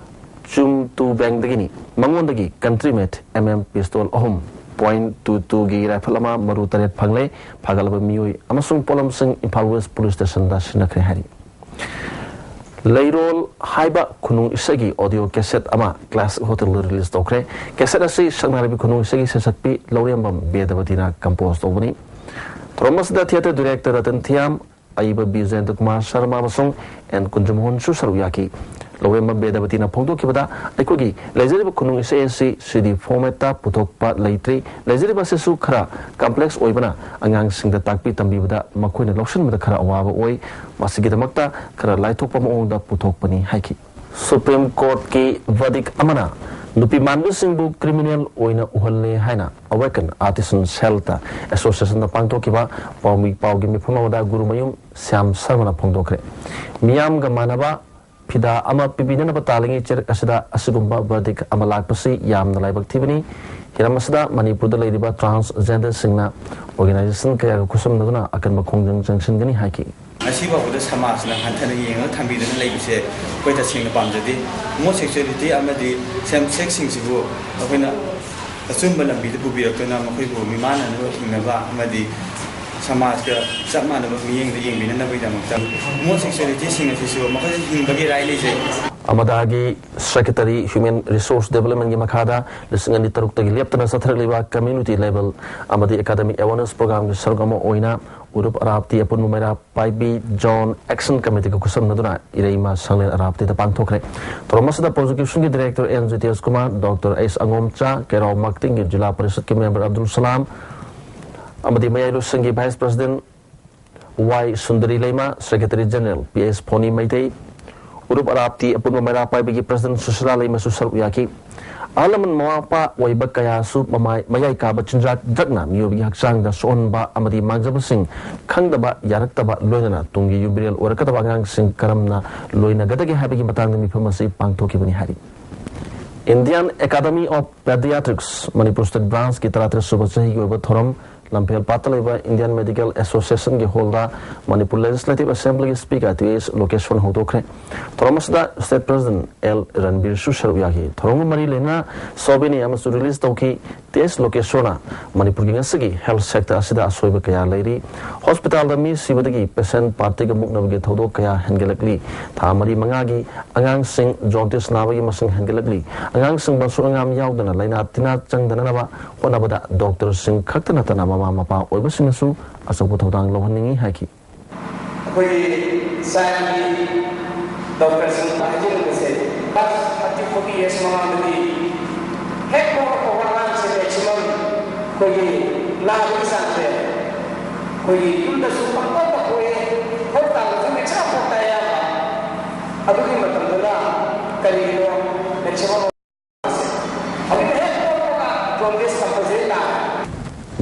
ꯆꯨꯝꯇꯨꯕꯦꯡꯗꯒꯤꯅꯤ꯫ ꯃꯉꯣꯟꯗꯒꯤ ꯀꯟꯇ꯭ꯔꯤ ꯃꯦꯠ ꯑꯦꯝ ꯑꯦꯝ ꯄꯤꯁꯇꯣꯜ ꯑꯍꯨꯝ, ꯄꯣꯏꯟꯠ ꯇꯨ ꯇꯨꯒꯤ ꯔꯥꯏꯐꯜ ꯑꯃ, ꯃꯔꯨ ꯇꯔꯦꯠ ꯐꯪꯂꯦ꯫ ꯐꯥꯒꯠꯂꯕ ꯃꯤꯑꯣꯏ ꯑꯃꯁꯨꯡ ꯄꯣꯠꯂꯝꯁꯤꯡ ꯏꯝꯐꯥꯜ ꯋꯦꯁ ꯄꯨꯂꯤꯁ ꯁ꯭ꯇꯦꯁꯟꯗ ꯁꯤꯟꯅꯈ꯭ꯔꯦ ꯍꯥꯏꯔꯤ꯫ ꯂꯩꯔꯣꯜ ꯍꯥꯏꯕ ꯈꯨꯅꯨꯡ ꯏꯁꯩꯒꯤ ꯑꯣꯗꯤꯑꯣ ꯀꯦꯁꯦꯠ ꯑꯃ ꯀ꯭ꯂꯥꯁꯤꯛ ꯍꯣꯇꯦꯜꯗ ꯔꯤꯂꯤꯖ ꯇꯧꯈ꯭ꯔꯦ꯫ ꯀꯦꯁꯦꯠ ꯑꯁꯤ ꯁꯛꯅꯥꯏꯔꯕꯤ ꯈꯨꯅꯨꯡ ꯏꯁꯩꯒꯤ ꯁꯩꯁꯛꯄꯤ ꯂꯧꯔꯦꯝꯕꯝ ꯕꯦꯗꯕꯇꯤꯅ ꯀꯝꯄꯣꯖ ꯇꯧꯕꯅꯤ꯫ ꯊꯧꯔꯝ ꯑꯁꯤꯗ ꯊꯤꯌꯦꯇꯔ ꯗꯤꯔꯦꯛꯇꯔ ꯔꯇꯟ ꯊꯤꯌꯥꯝ, ꯑꯏꯕ ꯕꯤ ꯖꯌꯟꯇ ꯀꯨꯃꯥꯔ ꯁꯔꯃ ꯑꯃꯁꯨꯡ ꯑꯦꯟ ꯀꯨꯟꯖꯃꯣꯍꯟꯁꯨ ꯁꯔꯨꯛ ꯌꯥꯈꯤ꯫ ꯂꯧꯔꯦꯝꯕꯝ ꯕꯦꯗꯕꯇꯤꯅ ꯐꯣꯡꯗꯣꯛꯈꯤꯕꯗ, ꯑꯩꯈꯣꯏꯒꯤ ꯂꯩꯖꯔꯤꯕ ꯈꯨꯅꯨꯡ ꯏꯁꯩ ꯑꯁꯤ ꯁꯤ ꯗꯤ ꯐꯣꯔꯃꯦꯠꯇ ꯄꯨꯊꯣꯛꯄ ꯂꯩꯇ꯭ꯔꯤ꯫ ꯂꯩꯖꯔꯤꯕ ꯑꯁꯤꯁꯨ ꯈꯔ ꯀꯝꯄ꯭ꯂꯦꯛꯁ ꯑꯣꯏꯕꯅ ꯑꯉꯥꯡꯁꯤꯡꯗ ꯇꯥꯛꯄꯤ ꯇꯝꯕꯤꯕꯗ ꯃꯈꯣꯏꯅ ꯂꯧꯁꯤꯟꯕꯗ ꯈꯔ ꯑꯋꯥꯕ ꯑꯣꯏ꯫ ꯃꯁꯤꯒꯤꯗꯃꯛꯇ ꯈꯔ ꯂꯥꯏꯊꯣꯛꯄ ꯃꯑꯣꯡꯗ ꯄꯨꯊꯣꯛꯄꯅꯤ ꯍꯥꯏꯈꯤ꯫ Supreme Courtꯀꯤ verdict ꯑꯃꯅ ꯅꯨꯄꯤ ꯃꯥꯟꯕꯁꯤꯡꯕꯨ criminal ꯑꯣꯏꯅ ꯎꯍꯜꯂꯦ ꯍꯥꯏꯅ Awaken Artisan Shelter Associationꯗ ꯄꯥꯡꯊꯣꯛꯈꯤꯕ ꯄꯥꯎꯃꯤ ꯄꯥꯎꯒꯤ ꯃꯤꯐꯝ ꯑꯃꯗ ꯒꯨꯔꯨꯃꯌꯨꯝ ꯁ꯭ꯌꯥꯝ ꯁꯔꯃꯅ ꯐꯣꯡꯗꯣꯛꯈ꯭ꯔꯦ꯫ ꯃꯤꯌꯥꯝꯒ ꯃꯥꯟꯅꯕ ꯐꯤꯗꯥ ꯑꯃ ꯄꯤꯕꯤꯅꯅꯕ ꯇꯥꯜꯂꯤꯉꯩ ꯆꯩꯔꯛ ꯑꯁꯤꯗ ꯑꯁꯤꯒꯨꯝꯕ verdict ꯑꯃ ꯂꯥꯛꯄꯁꯤ ꯌꯥꯝꯅ ꯂꯥꯏꯕꯛ ꯊꯤꯕꯅꯤ꯫ ꯍꯤꯔꯝ ꯑꯁꯤꯗ ꯃꯅꯤꯄꯨꯔꯗ ꯂꯩꯔꯤꯕ transgenderꯁꯤꯡꯅ organization ꯀꯌꯥꯒ ꯈꯨꯠꯁꯝꯅꯗꯨꯅ ꯑꯀꯟꯕ ꯈꯣꯡꯖꯪ ꯆꯪꯁꯤꯟꯒꯅꯤ ꯍꯥꯏꯈꯤ꯫ ꯉꯁꯤ ꯐꯥꯎꯕꯗ ꯁꯃꯥꯖꯅ ꯍꯟꯊꯅ ꯌꯦꯡꯉꯒ ꯊꯝꯕꯤꯗꯨꯅ ꯂꯩꯕꯁꯦ ꯑꯩꯈꯣꯏ ꯇꯁꯦꯡꯅ ꯄꯥꯝꯖꯗꯦ꯫ Homosexuality ꯑꯃꯗꯤ same sexꯁꯤꯡꯁꯤꯕꯨ ꯑꯩꯈꯣꯏꯅ ꯑꯆꯨꯝꯕ ꯂꯝꯕꯤꯗ ꯄꯨꯕꯤꯔꯛꯇꯨꯅ ꯃꯈꯣꯏꯕꯨ ꯃꯤꯃꯥꯟꯅꯅꯕ ꯍꯤꯡꯅꯕ ꯑꯃꯗꯤ ꯁꯃꯥꯖꯀ ꯆꯞ ꯃꯥꯟꯅꯕ ꯃꯤꯠꯌꯦꯡꯗ ꯌꯦꯡꯕꯤꯅꯅꯕꯒꯤꯗꯃꯛꯇ homosexualityꯁꯤꯡ ꯑꯁꯤꯁꯨ ꯃꯈꯣꯏꯁꯨ ꯍꯤꯡꯕꯒꯤ right ꯂꯩꯖꯩ꯫ ꯑꯃꯗꯥꯒꯤ Secretary Human Resource Developmentꯀꯤ ꯃꯈꯥꯗ ꯂꯤꯁꯤꯡ ꯑꯅꯤ ꯇꯔꯨꯛꯇꯒꯤ ꯂꯦꯞꯇꯅ ꯆꯠꯊꯔꯛꯂꯤꯕ community level ꯑꯃꯗꯤ academic awareness programꯒꯤ ꯁꯔꯨꯛ ꯑꯃ ꯑꯣꯏꯅ ꯎꯔꯨꯞ ꯑꯔꯥꯞꯇꯤ ꯑꯄꯨꯟꯕ ꯃꯩꯔꯥ ꯄꯥꯏꯕꯤ Zone Action Committeeꯒ ꯈꯨꯠꯁꯝꯅꯗꯨꯅ ꯏꯔꯩꯃ ꯁꯪꯂꯦꯟ ꯑꯔꯥꯞꯇꯤꯗ ꯄꯥꯡꯊꯣꯛꯈ꯭ꯔꯦ꯫ ꯊꯧꯔꯝ ꯑꯁꯤꯗ prosecutionꯒꯤ director N ꯖꯤꯇꯦꯁ Kumar, Doctor H ꯑꯉꯣꯝꯆꯥ, ꯀꯩꯔꯥꯎ ꯃꯛꯇꯤꯡꯒꯤ ꯖꯤꯂꯥ ꯄꯔꯤꯁꯠꯀꯤ member ꯑꯕꯗꯨꯜ ꯁꯂꯥꯝ ꯑꯃꯗꯤ ꯃꯌꯥꯏ ꯂꯣꯏꯁꯪꯒꯤ vice president ꯋꯥꯏ ꯁꯨꯟꯗꯔꯤ ꯂꯩꯃ, Secretary General P S ꯐꯣꯅꯤ Meitei, ꯎꯔꯨꯞ ꯑꯔꯥꯞꯇꯤ ꯑꯄꯨꯟꯕ ꯃꯩꯔꯥ ꯄꯥꯏꯕꯒꯤ President ꯁꯨꯁꯤꯂꯥ ꯂꯩꯃꯁꯨ ꯁꯔꯨꯛ ꯌꯥꯈꯤ꯫ ꯑꯍꯜ ꯂꯃꯟ ꯃꯃꯥ ꯃꯄꯥ ꯑꯣꯏꯕ ꯀꯌꯥꯁꯨ ꯃꯃꯥꯏ-, ꯃꯌꯥꯏ ꯀꯥꯕ ꯆꯤꯟꯖꯥꯛ drugꯅ ꯃꯤꯑꯣꯏꯕꯒꯤ ꯍꯛꯆꯥꯡꯗ ꯁꯣꯛꯍꯟꯕ ꯑꯃꯗꯤ ꯃꯥꯡꯖꯕꯁꯤꯡ ꯈꯪꯗꯕ ꯌꯥꯔꯛꯇꯕ, ꯂꯣꯏꯅꯅ ꯇꯨꯡꯒꯤ ꯌꯨꯝꯕꯤꯔꯦꯜ ꯑꯣꯏꯔꯛꯀꯗꯕ ꯑꯉꯥꯡꯁꯤꯡ ꯀꯔꯝꯅ ꯂꯣꯏꯅꯒꯗꯒꯦ ꯍꯥꯏꯕꯒꯤ ꯃꯇꯥꯡꯗ ꯃꯤꯐꯝ ꯑꯁꯤ ꯄꯥꯡꯊꯣꯛꯈꯤꯕꯅꯤ ꯍꯥꯏꯔꯤ꯫ Indian Academy of Pediatrics Manipur State Branchꯀꯤ ꯇꯔꯥꯇꯔꯦꯠ ꯁꯨꯕ ꯆꯍꯤꯒꯤ ꯑꯣꯏꯕ ꯊꯧꯔꯝ ꯂꯝꯐꯦꯜ ꯄꯥꯠꯇ ꯂꯩꯕ Indian Medical Associationꯒꯤ hallꯗ Manipur Legislative Assemblyꯒꯤ Speaker ꯇꯤ ꯑꯦꯁ ꯂꯣꯀꯦꯁꯣꯔꯅ ꯍꯧꯗꯣꯛꯈ꯭ꯔꯦ꯫ ꯊꯧꯔꯝ ꯑꯁꯤꯗ State President ꯑꯦꯜ ꯔꯟꯕꯤꯔꯁꯨ ꯁꯔꯨꯛ ꯌꯥꯈꯤ꯫ ꯊꯧꯔꯝꯒ ꯃꯔꯤ ꯂꯩꯅꯅ souvenir ꯑꯃꯁꯨ release ꯇꯧꯈꯤ꯫ ꯇꯤ ꯑꯦꯁ ꯂꯣꯀꯦꯁꯣꯔꯅ ꯃꯅꯤꯄꯨꯔꯒꯤ ꯉꯁꯤꯒꯤ health sector ꯑꯁꯤꯗ ꯑꯁꯣꯏꯕ ꯀꯌꯥ ꯂꯩꯔꯤ꯫ Hospitalꯗ ꯃꯤ ꯁꯤꯕꯗꯒꯤ patient partyꯒ ꯃꯨꯛꯅꯕꯒꯤ ꯊꯧꯗꯣꯛ ꯀꯌꯥ ꯍꯦꯟꯒꯠꯂꯛꯂꯤ꯫ ꯊꯥ ꯃꯔꯤ ꯃꯉꯥꯒꯤ ꯑꯉꯥꯡꯁꯤꯡ jaundice ꯅꯥꯕꯒꯤ ꯃꯁꯤꯡ ꯍꯦꯟꯒꯠꯂꯛꯂꯤ꯫ ꯑꯉꯥꯡꯁꯤꯡ ꯃꯁꯨ ꯑꯉꯥꯝ ꯌꯥꯎꯗꯅ ꯂꯥꯏꯅꯥ ꯇꯤꯟꯅꯥ ꯆꯪꯗꯅꯅꯕ ꯍꯣꯠꯅꯕꯗ doctorꯁꯤꯡ ꯈꯛꯇ ꯅꯠꯇꯅ ꯃꯃꯥ ꯃꯄꯥ ꯑꯣꯏꯕꯁꯤꯡꯅꯁꯨ ꯑꯆꯧꯕ ꯊꯧꯗꯥꯡ ꯂꯧꯍꯟꯅꯤꯡꯏ ꯍꯥꯏꯈꯤ꯫ ꯑꯩꯈꯣꯏꯒꯤ ꯆꯥꯏꯜꯒꯤ ꯗꯣꯛꯇꯔꯁꯤꯡ ꯍꯥꯏꯖꯅꯤꯡꯕꯁꯦ, ꯂꯥꯁ ꯊꯥꯔꯇꯤ ꯐꯣꯔꯇꯤ ꯌꯔꯁ ꯃꯃꯥꯡꯗꯗꯤ ꯍꯦꯛ ꯄꯣꯛꯂꯛꯄ ꯑꯉꯥꯡꯁꯦ ꯃꯦꯛꯁꯤꯃꯝ ꯑꯩꯈꯣꯏꯒꯤ ꯅꯥꯕꯒꯤ ꯆꯥꯡꯁꯦ ꯑꯩꯈꯣꯏꯒꯤ ꯌꯨꯝꯗꯁꯨ ꯄꯪꯄꯣꯛꯇ ꯄꯣꯛꯏ, ꯍꯣꯁꯄꯤꯇꯥꯜꯗꯁꯨ ꯃꯦꯛꯁꯤꯃꯝ ꯄꯣꯛꯇ ꯑꯌꯥꯝꯕ꯫ ꯑꯗꯨꯒꯤ ꯃꯇꯝꯗꯨꯗ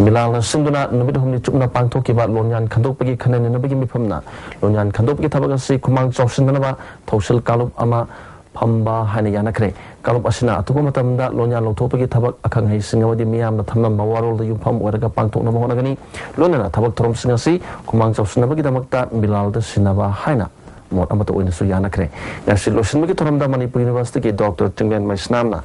ꯕꯤꯂꯥꯜꯅ ꯁꯤꯟꯗꯨꯅ ꯅꯨꯃꯤꯠ ꯍꯨꯝꯅꯤ ꯆꯨꯞꯅ ꯄꯥꯡꯊꯣꯛꯈꯤꯕ ꯂꯣꯟꯌꯥꯟ ꯈꯟꯗꯣꯛꯄꯒꯤ ꯈꯟꯅ ꯅꯩꯅꯕꯒꯤ ꯃꯤꯐꯝꯅ ꯂꯣꯟꯌꯥꯟ ꯈꯟꯗꯣꯛꯄꯒꯤ ꯊꯕꯛ ꯑꯁꯤ ꯈꯨꯃꯥꯡ ꯆꯥꯎꯁꯤꯟꯗꯅꯕ ꯊꯧꯁꯤꯜ ꯀꯥꯡꯂꯨꯞ ꯑꯃ ꯐꯝꯕ ꯍꯥꯏꯅ ꯌꯥꯅꯈ꯭ꯔꯦ꯫ ꯀꯥꯡꯂꯨꯞ ꯑꯁꯤꯅ ꯑꯊꯨꯕ ꯃꯇꯝꯗ ꯂꯣꯟꯌꯥꯟ ꯂꯧꯊꯣꯛꯄꯒꯤ ꯊꯕꯛ ꯑꯈꯪ ꯑꯍꯩꯁꯤꯡ ꯑꯃꯗꯤ ꯃꯤꯌꯥꯝꯅ ꯊꯝꯂꯝꯕ ꯋꯥꯔꯣꯜꯗ ꯌꯨꯝꯐꯝ ꯑꯣꯏꯔꯒ ꯄꯥꯡꯊꯣꯛꯅꯕ ꯍꯣꯠꯅꯒꯅꯤ꯫ ꯂꯣꯏꯅꯅ ꯊꯕꯛ ꯊꯧꯔꯝꯁꯤꯡ ꯑꯁꯤ ꯈꯨꯃꯥꯡ ꯆꯥꯎꯁꯤꯟꯅꯕꯒꯤꯗꯃꯛꯇ ꯕꯤꯂꯥꯜꯗ ꯁꯤꯟꯅꯕ ꯍꯥꯏꯅ ꯃꯣꯠ ꯑꯃꯠꯇ ꯑꯣꯏꯅꯁꯨ ꯌꯥꯅꯈ꯭ꯔꯦ꯫ ꯉꯁꯤ ꯂꯣꯏꯁꯤꯟꯕꯒꯤ ꯊꯧꯔꯝꯗ ꯃꯅꯤꯄꯨꯔ ꯌꯨꯅꯤꯚꯔꯁꯤꯇꯤꯒꯤ ꯗꯣꯛꯇꯔ ꯆꯤꯡꯂꯦꯟ ꯃꯩꯁꯅꯥꯝꯅ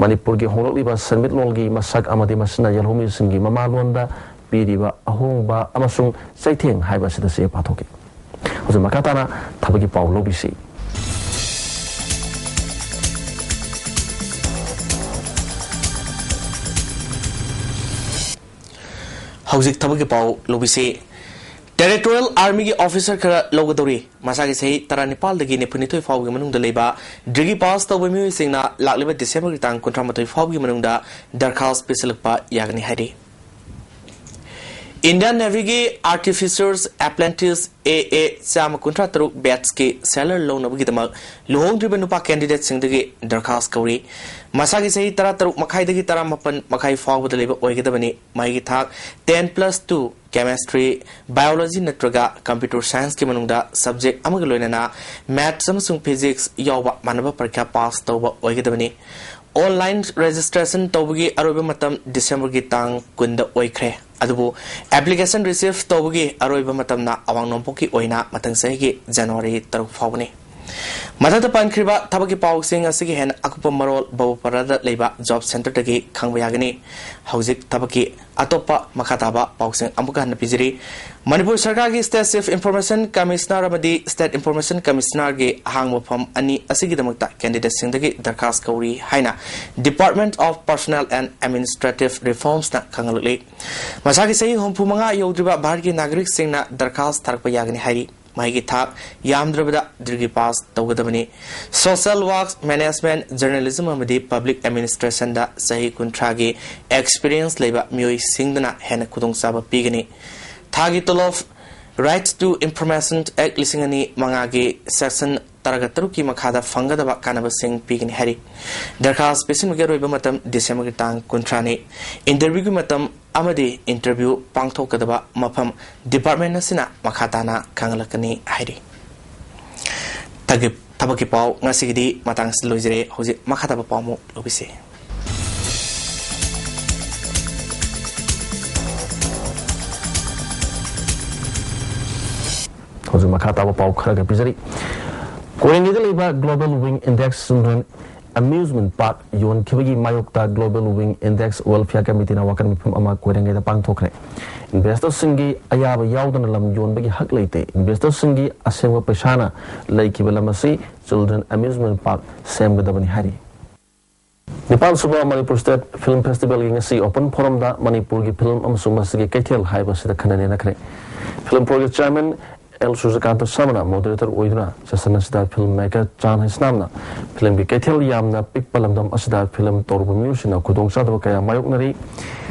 ꯃꯅꯤꯄꯨꯔꯒꯤ ꯍꯣꯡꯂꯛꯂꯤꯕ ꯁꯦꯟꯃꯤꯠꯂꯣꯟꯒꯤ ꯃꯁꯛ ꯑꯃꯗꯤ ꯃꯁꯤꯅ ꯌꯦꯜꯍꯧꯃꯤꯁꯤꯡꯒꯤ ꯃꯃꯥꯂꯣꯟꯗ ꯄꯤꯔꯤꯕ ꯑꯍꯣꯡꯕ ꯑꯃꯁꯨꯡ ꯆꯩꯊꯦꯡ ꯍꯥꯏꯕ ꯑꯁꯤꯗ ꯆꯦ ꯄꯥꯊꯣꯛꯈꯤ꯫ ꯍꯧꯖꯤꯛ ꯃꯈꯥ ꯇꯥꯅ ꯊꯕꯛꯀꯤ ꯄꯥꯎ ꯂꯧꯕꯤꯁꯤ꯫ ꯍꯧꯖꯤꯛ ꯊꯕꯛꯀꯤ ꯄꯥꯎ ꯂꯧꯕꯤꯁꯤ꯫ Territorial Armyꯒꯤ officer ꯈꯔ ꯂꯧꯒꯗꯧꯔꯤ꯫ ꯃꯁꯥꯒꯤ ꯆꯍꯤ ꯇꯔꯥꯅꯤꯄꯥꯜꯗꯒꯤ ꯅꯤꯐꯨꯅꯤꯊꯣꯏ ꯐꯥꯎꯕꯒꯤ ꯃꯅꯨꯡꯗ ꯂꯩꯕ degree pass ꯇꯧꯕ ꯃꯤꯑꯣꯏꯁꯤꯡꯅ ꯂꯥꯛꯂꯤꯕ ꯗꯤꯁꯦꯝꯕꯔꯒꯤ ꯇꯥꯡ ꯀꯨꯟꯊ꯭ꯔꯥ ꯃꯥꯊꯣꯏ ꯐꯥꯎꯕꯒꯤ ꯃꯅꯨꯡꯗ ꯗꯔꯈꯥꯁ ꯄꯤꯁꯤꯜꯂꯛꯄ ꯌꯥꯒꯅꯤ ꯍꯥꯏꯔꯤ꯫ Indian Navyꯒꯤ Artificers Apprentice A A ꯆꯥꯝꯃ ꯀꯨꯟꯊ꯭ꯔꯥ ꯇꯔꯨꯛ batchꯀꯤ sailor ꯂꯧꯅꯕꯒꯤꯗꯃꯛ ꯂꯨꯍꯣꯡꯗ꯭ꯔꯤꯕ ꯅꯨꯄꯥ candidateꯁꯤꯡꯗꯒꯤ ꯗꯔꯈꯥꯁ ꯀꯧꯔꯤ꯫ ꯃꯁꯥꯒꯤ ꯆꯍꯤ ꯇꯔꯥ ꯇꯔꯨꯛ ꯃꯈꯥꯏꯗꯒꯤ ꯇꯔꯥꯃꯥꯄꯟ ꯃꯈꯥꯏ ꯐꯥꯎꯕꯗ ꯂꯩꯕ ꯑꯣꯏꯒꯗꯕꯅꯤ꯫ ꯃꯍꯩꯒꯤ ꯊꯥꯛ ten plus two, chemistry, biology ꯅꯠꯇ꯭ꯔꯒ computer scienceꯀꯤ ꯃꯅꯨꯡꯗ subject ꯑꯃꯒ ꯂꯣꯏꯅꯅ maths ꯑꯃꯁꯨꯡ physics ꯌꯥꯎꯕ ꯃꯥꯟꯅꯕ ꯄꯔꯤꯈ꯭ꯌꯥ pass ꯇꯧꯕ ꯑꯣꯏꯒꯗꯕꯅꯤ꯫ Online registration ꯇꯧꯕꯒꯤ ꯑꯔꯣꯏꯕ ꯃꯇꯝ ꯗꯤꯁꯦꯝꯕꯔꯒꯤ ꯇꯥꯡ ꯀꯨꯟꯗ ꯑꯣꯏꯈ꯭ꯔꯦ꯫ ꯑꯗꯨꯕꯨ application receive ꯇꯧꯕꯒꯤ ꯑꯔꯣꯏꯕ ꯃꯇꯝꯅ ꯑꯋꯥꯡ ꯅꯣꯡꯄꯣꯛꯀꯤ ꯑꯣꯏꯅ ꯃꯊꯪ ꯆꯍꯤꯒꯤ ꯖꯅꯋꯥꯔꯤ ꯇꯔꯨꯛ ꯐꯥꯎꯕꯅꯤ꯫ ꯃꯊꯛꯇ ꯄꯟꯈ꯭ꯔꯤꯕ ꯊꯕꯛꯀꯤ ꯄꯥꯎꯁꯤꯡ ꯑꯁꯤꯒꯤ ꯍꯦꯟꯅ ꯑꯀꯨꯞꯄ ꯃꯔꯣꯜ ꯕꯕꯨꯄꯥꯔꯥꯗ ꯂꯩꯕ job centreꯗꯒꯤ ꯈꯪꯕ ꯌꯥꯒꯅꯤ꯫ ꯍꯧꯖꯤꯛ ꯊꯕꯛꯀꯤ ꯑꯇꯣꯞꯄ ꯃꯈꯥ ꯇꯥꯕ ꯄꯥꯎꯁꯤꯡ ꯑꯃꯨꯛꯀ ꯍꯟꯅ ꯄꯤꯖꯔꯤ꯫ ꯃꯅꯤꯄꯨꯔ ꯁꯔꯀꯥꯔꯒꯤ State Chief Information Commissioner ꯑꯃꯗꯤ State Information Commissionerꯒꯤ ꯑꯍꯥꯡꯕ ꯐꯝ ꯑꯅꯤ ꯑꯁꯤꯒꯤꯗꯃꯛꯇ candidateꯁꯤꯡꯗꯒꯤ ꯗꯔꯈꯥꯁ ꯀꯧꯔꯤ ꯍꯥꯏꯅ Department of Personnel and Administrative Reformsꯅ ꯈꯪꯍꯜꯂꯛꯂꯤ꯫ ꯃꯁꯥꯒꯤ ꯆꯍꯤ ꯍꯨꯝꯐꯨ ꯃꯉꯥ ꯌꯧꯗ꯭ꯔꯤꯕ ꯚꯥꯔꯠꯀꯤ ꯅꯥꯒꯔꯤꯛꯁꯤꯡꯅ ꯗꯔꯈꯥꯁ ꯊꯥꯔꯛꯄ ꯌꯥꯒꯅꯤ ꯍꯥꯏꯔꯤ꯫ ꯃꯍꯩꯒꯤ ꯊꯥꯛ ꯌꯥꯝꯗ꯭ꯔꯕꯗ degree pass ꯇꯧꯒꯗꯕꯅꯤ꯫ Social Work, Management, Journalism ꯑꯃꯗꯤ Public Administrationꯗ ꯆꯍꯤ ꯀꯨꯟꯊ꯭ꯔꯥꯒꯤ experience ꯂꯩꯕ ꯃꯤꯑꯣꯏꯁꯤꯡꯗꯅ ꯍꯦꯟꯅ ꯈꯨꯗꯣꯡꯆꯥꯕ ꯄꯤꯒꯅꯤ꯫ ꯊꯥꯒꯤ ꯇꯣꯂꯣꯞ Right to Information Act ꯂꯤꯁꯤꯡ ꯑꯅꯤ ꯃꯉꯥꯒꯤ section ꯇꯔꯥꯒ ꯇꯔꯨꯛꯀꯤ ꯃꯈꯥꯗ ꯐꯪꯒꯗꯕ ꯀꯥꯟꯅꯕꯁꯤꯡ ꯄꯤꯒꯅꯤ ꯍꯥꯏꯔꯤ꯫ ꯗꯔꯈꯥꯁ ꯄꯤꯁꯤꯟꯕꯒꯤ ꯑꯔꯣꯏꯕ ꯃꯇꯝ ꯗꯤꯁꯦꯝꯕꯔꯒꯤ ꯇꯥꯡ ꯀꯨꯟꯊ꯭ꯔꯥꯅꯤ꯫ Interviewꯒꯤ ꯃꯇꯝ ꯑꯃꯗꯤ interview ꯄꯥꯡꯊꯣꯛꯀꯗꯕ ꯃꯐꯝ department ꯑꯁꯤꯅ ꯃꯈꯥ ꯇꯥꯅ ꯈꯪꯍꯜꯂꯛꯀꯅꯤ ꯍꯥꯏꯔꯤ꯫ ꯊꯕꯛꯀꯤ ꯄꯥꯎ ꯉꯁꯤꯒꯤꯗꯤ ꯃꯇꯥꯡ ꯑꯁꯤꯗ ꯂꯣꯏꯖꯔꯦ꯫ ꯍꯧꯖꯤꯛ ꯃꯈꯥ ꯇꯥꯕ ꯄꯥꯎ ꯑꯃꯨꯛ ꯂꯧꯕꯤꯁꯤ꯫ ꯍꯧꯖꯤꯛ ꯃꯈꯥ ꯇꯥꯕ ꯄꯥꯎ ꯈꯔꯒ ꯄꯤꯖꯔꯤ꯫ ꯀꯣꯏꯔꯦꯡꯒꯩꯗ ꯂꯩꯕ Global Wing Index Children Amusement Park ꯌꯣꯟꯈꯤꯕꯒꯤ ꯃꯥꯌꯣꯛꯇ Global Wing Index Welfare Committeeꯅ ꯋꯥꯀꯠ ꯃꯤꯐꯝ ꯑꯃ ꯀꯣꯏꯔꯦꯡꯒꯩꯗ ꯄꯥꯡꯊꯣꯛꯈ꯭ꯔꯦ꯫ Investorꯁꯤꯡꯒꯤ ꯑꯌꯥꯕ ꯌꯥꯎꯗꯅ ꯂꯝ ꯌꯣꯟꯕꯒꯤ ꯍꯛ ꯂꯩꯇꯦ꯫ Investorꯁꯤꯡꯒꯤ ꯑꯁꯦꯡꯕ ꯄꯩꯁꯥꯅ ꯂꯩꯈꯤꯕ ꯂꯝ ꯑꯁꯤ Children Amusement Park ꯁꯦꯝꯒꯗꯕꯅꯤ ꯍꯥꯏꯔꯤ꯫ ꯅꯤꯄꯥꯟ ꯁꯨꯕ Manipur State Film Festivalꯒꯤ ꯉꯁꯤ open forumꯗ ꯃꯅꯤꯄꯨꯔꯒꯤ film ꯑꯃꯁꯨꯡ ꯃꯁꯤꯒꯤ ꯀꯩꯊꯦꯜ ꯍꯥꯏꯕꯁꯤꯗ ꯈꯟꯅ ꯅꯩꯅꯈ꯭ꯔꯦ꯫ Film Boardꯒꯤ chairman ꯑꯦꯜ ꯁꯨꯔꯖꯀꯥꯟꯇ ꯁꯔꯃꯅ moderator ꯑꯣꯏꯗꯨꯅ session ꯑꯁꯤꯗ film maker ꯆꯥꯟ ꯍꯩꯁꯅꯥꯝꯅ filmꯒꯤ ꯀꯩꯊꯦꯜ ꯌꯥꯝꯅ ꯄꯤꯛꯄ ꯂꯝꯗꯝ ꯑꯁꯤꯗ film ꯇꯧꯔꯨꯕ ꯃꯤꯑꯣꯏꯁꯤꯡꯅ ꯈꯨꯗꯣꯡꯆꯥꯗꯕ ꯀꯌꯥ ꯃꯥꯌꯣꯛꯅꯔꯤ꯫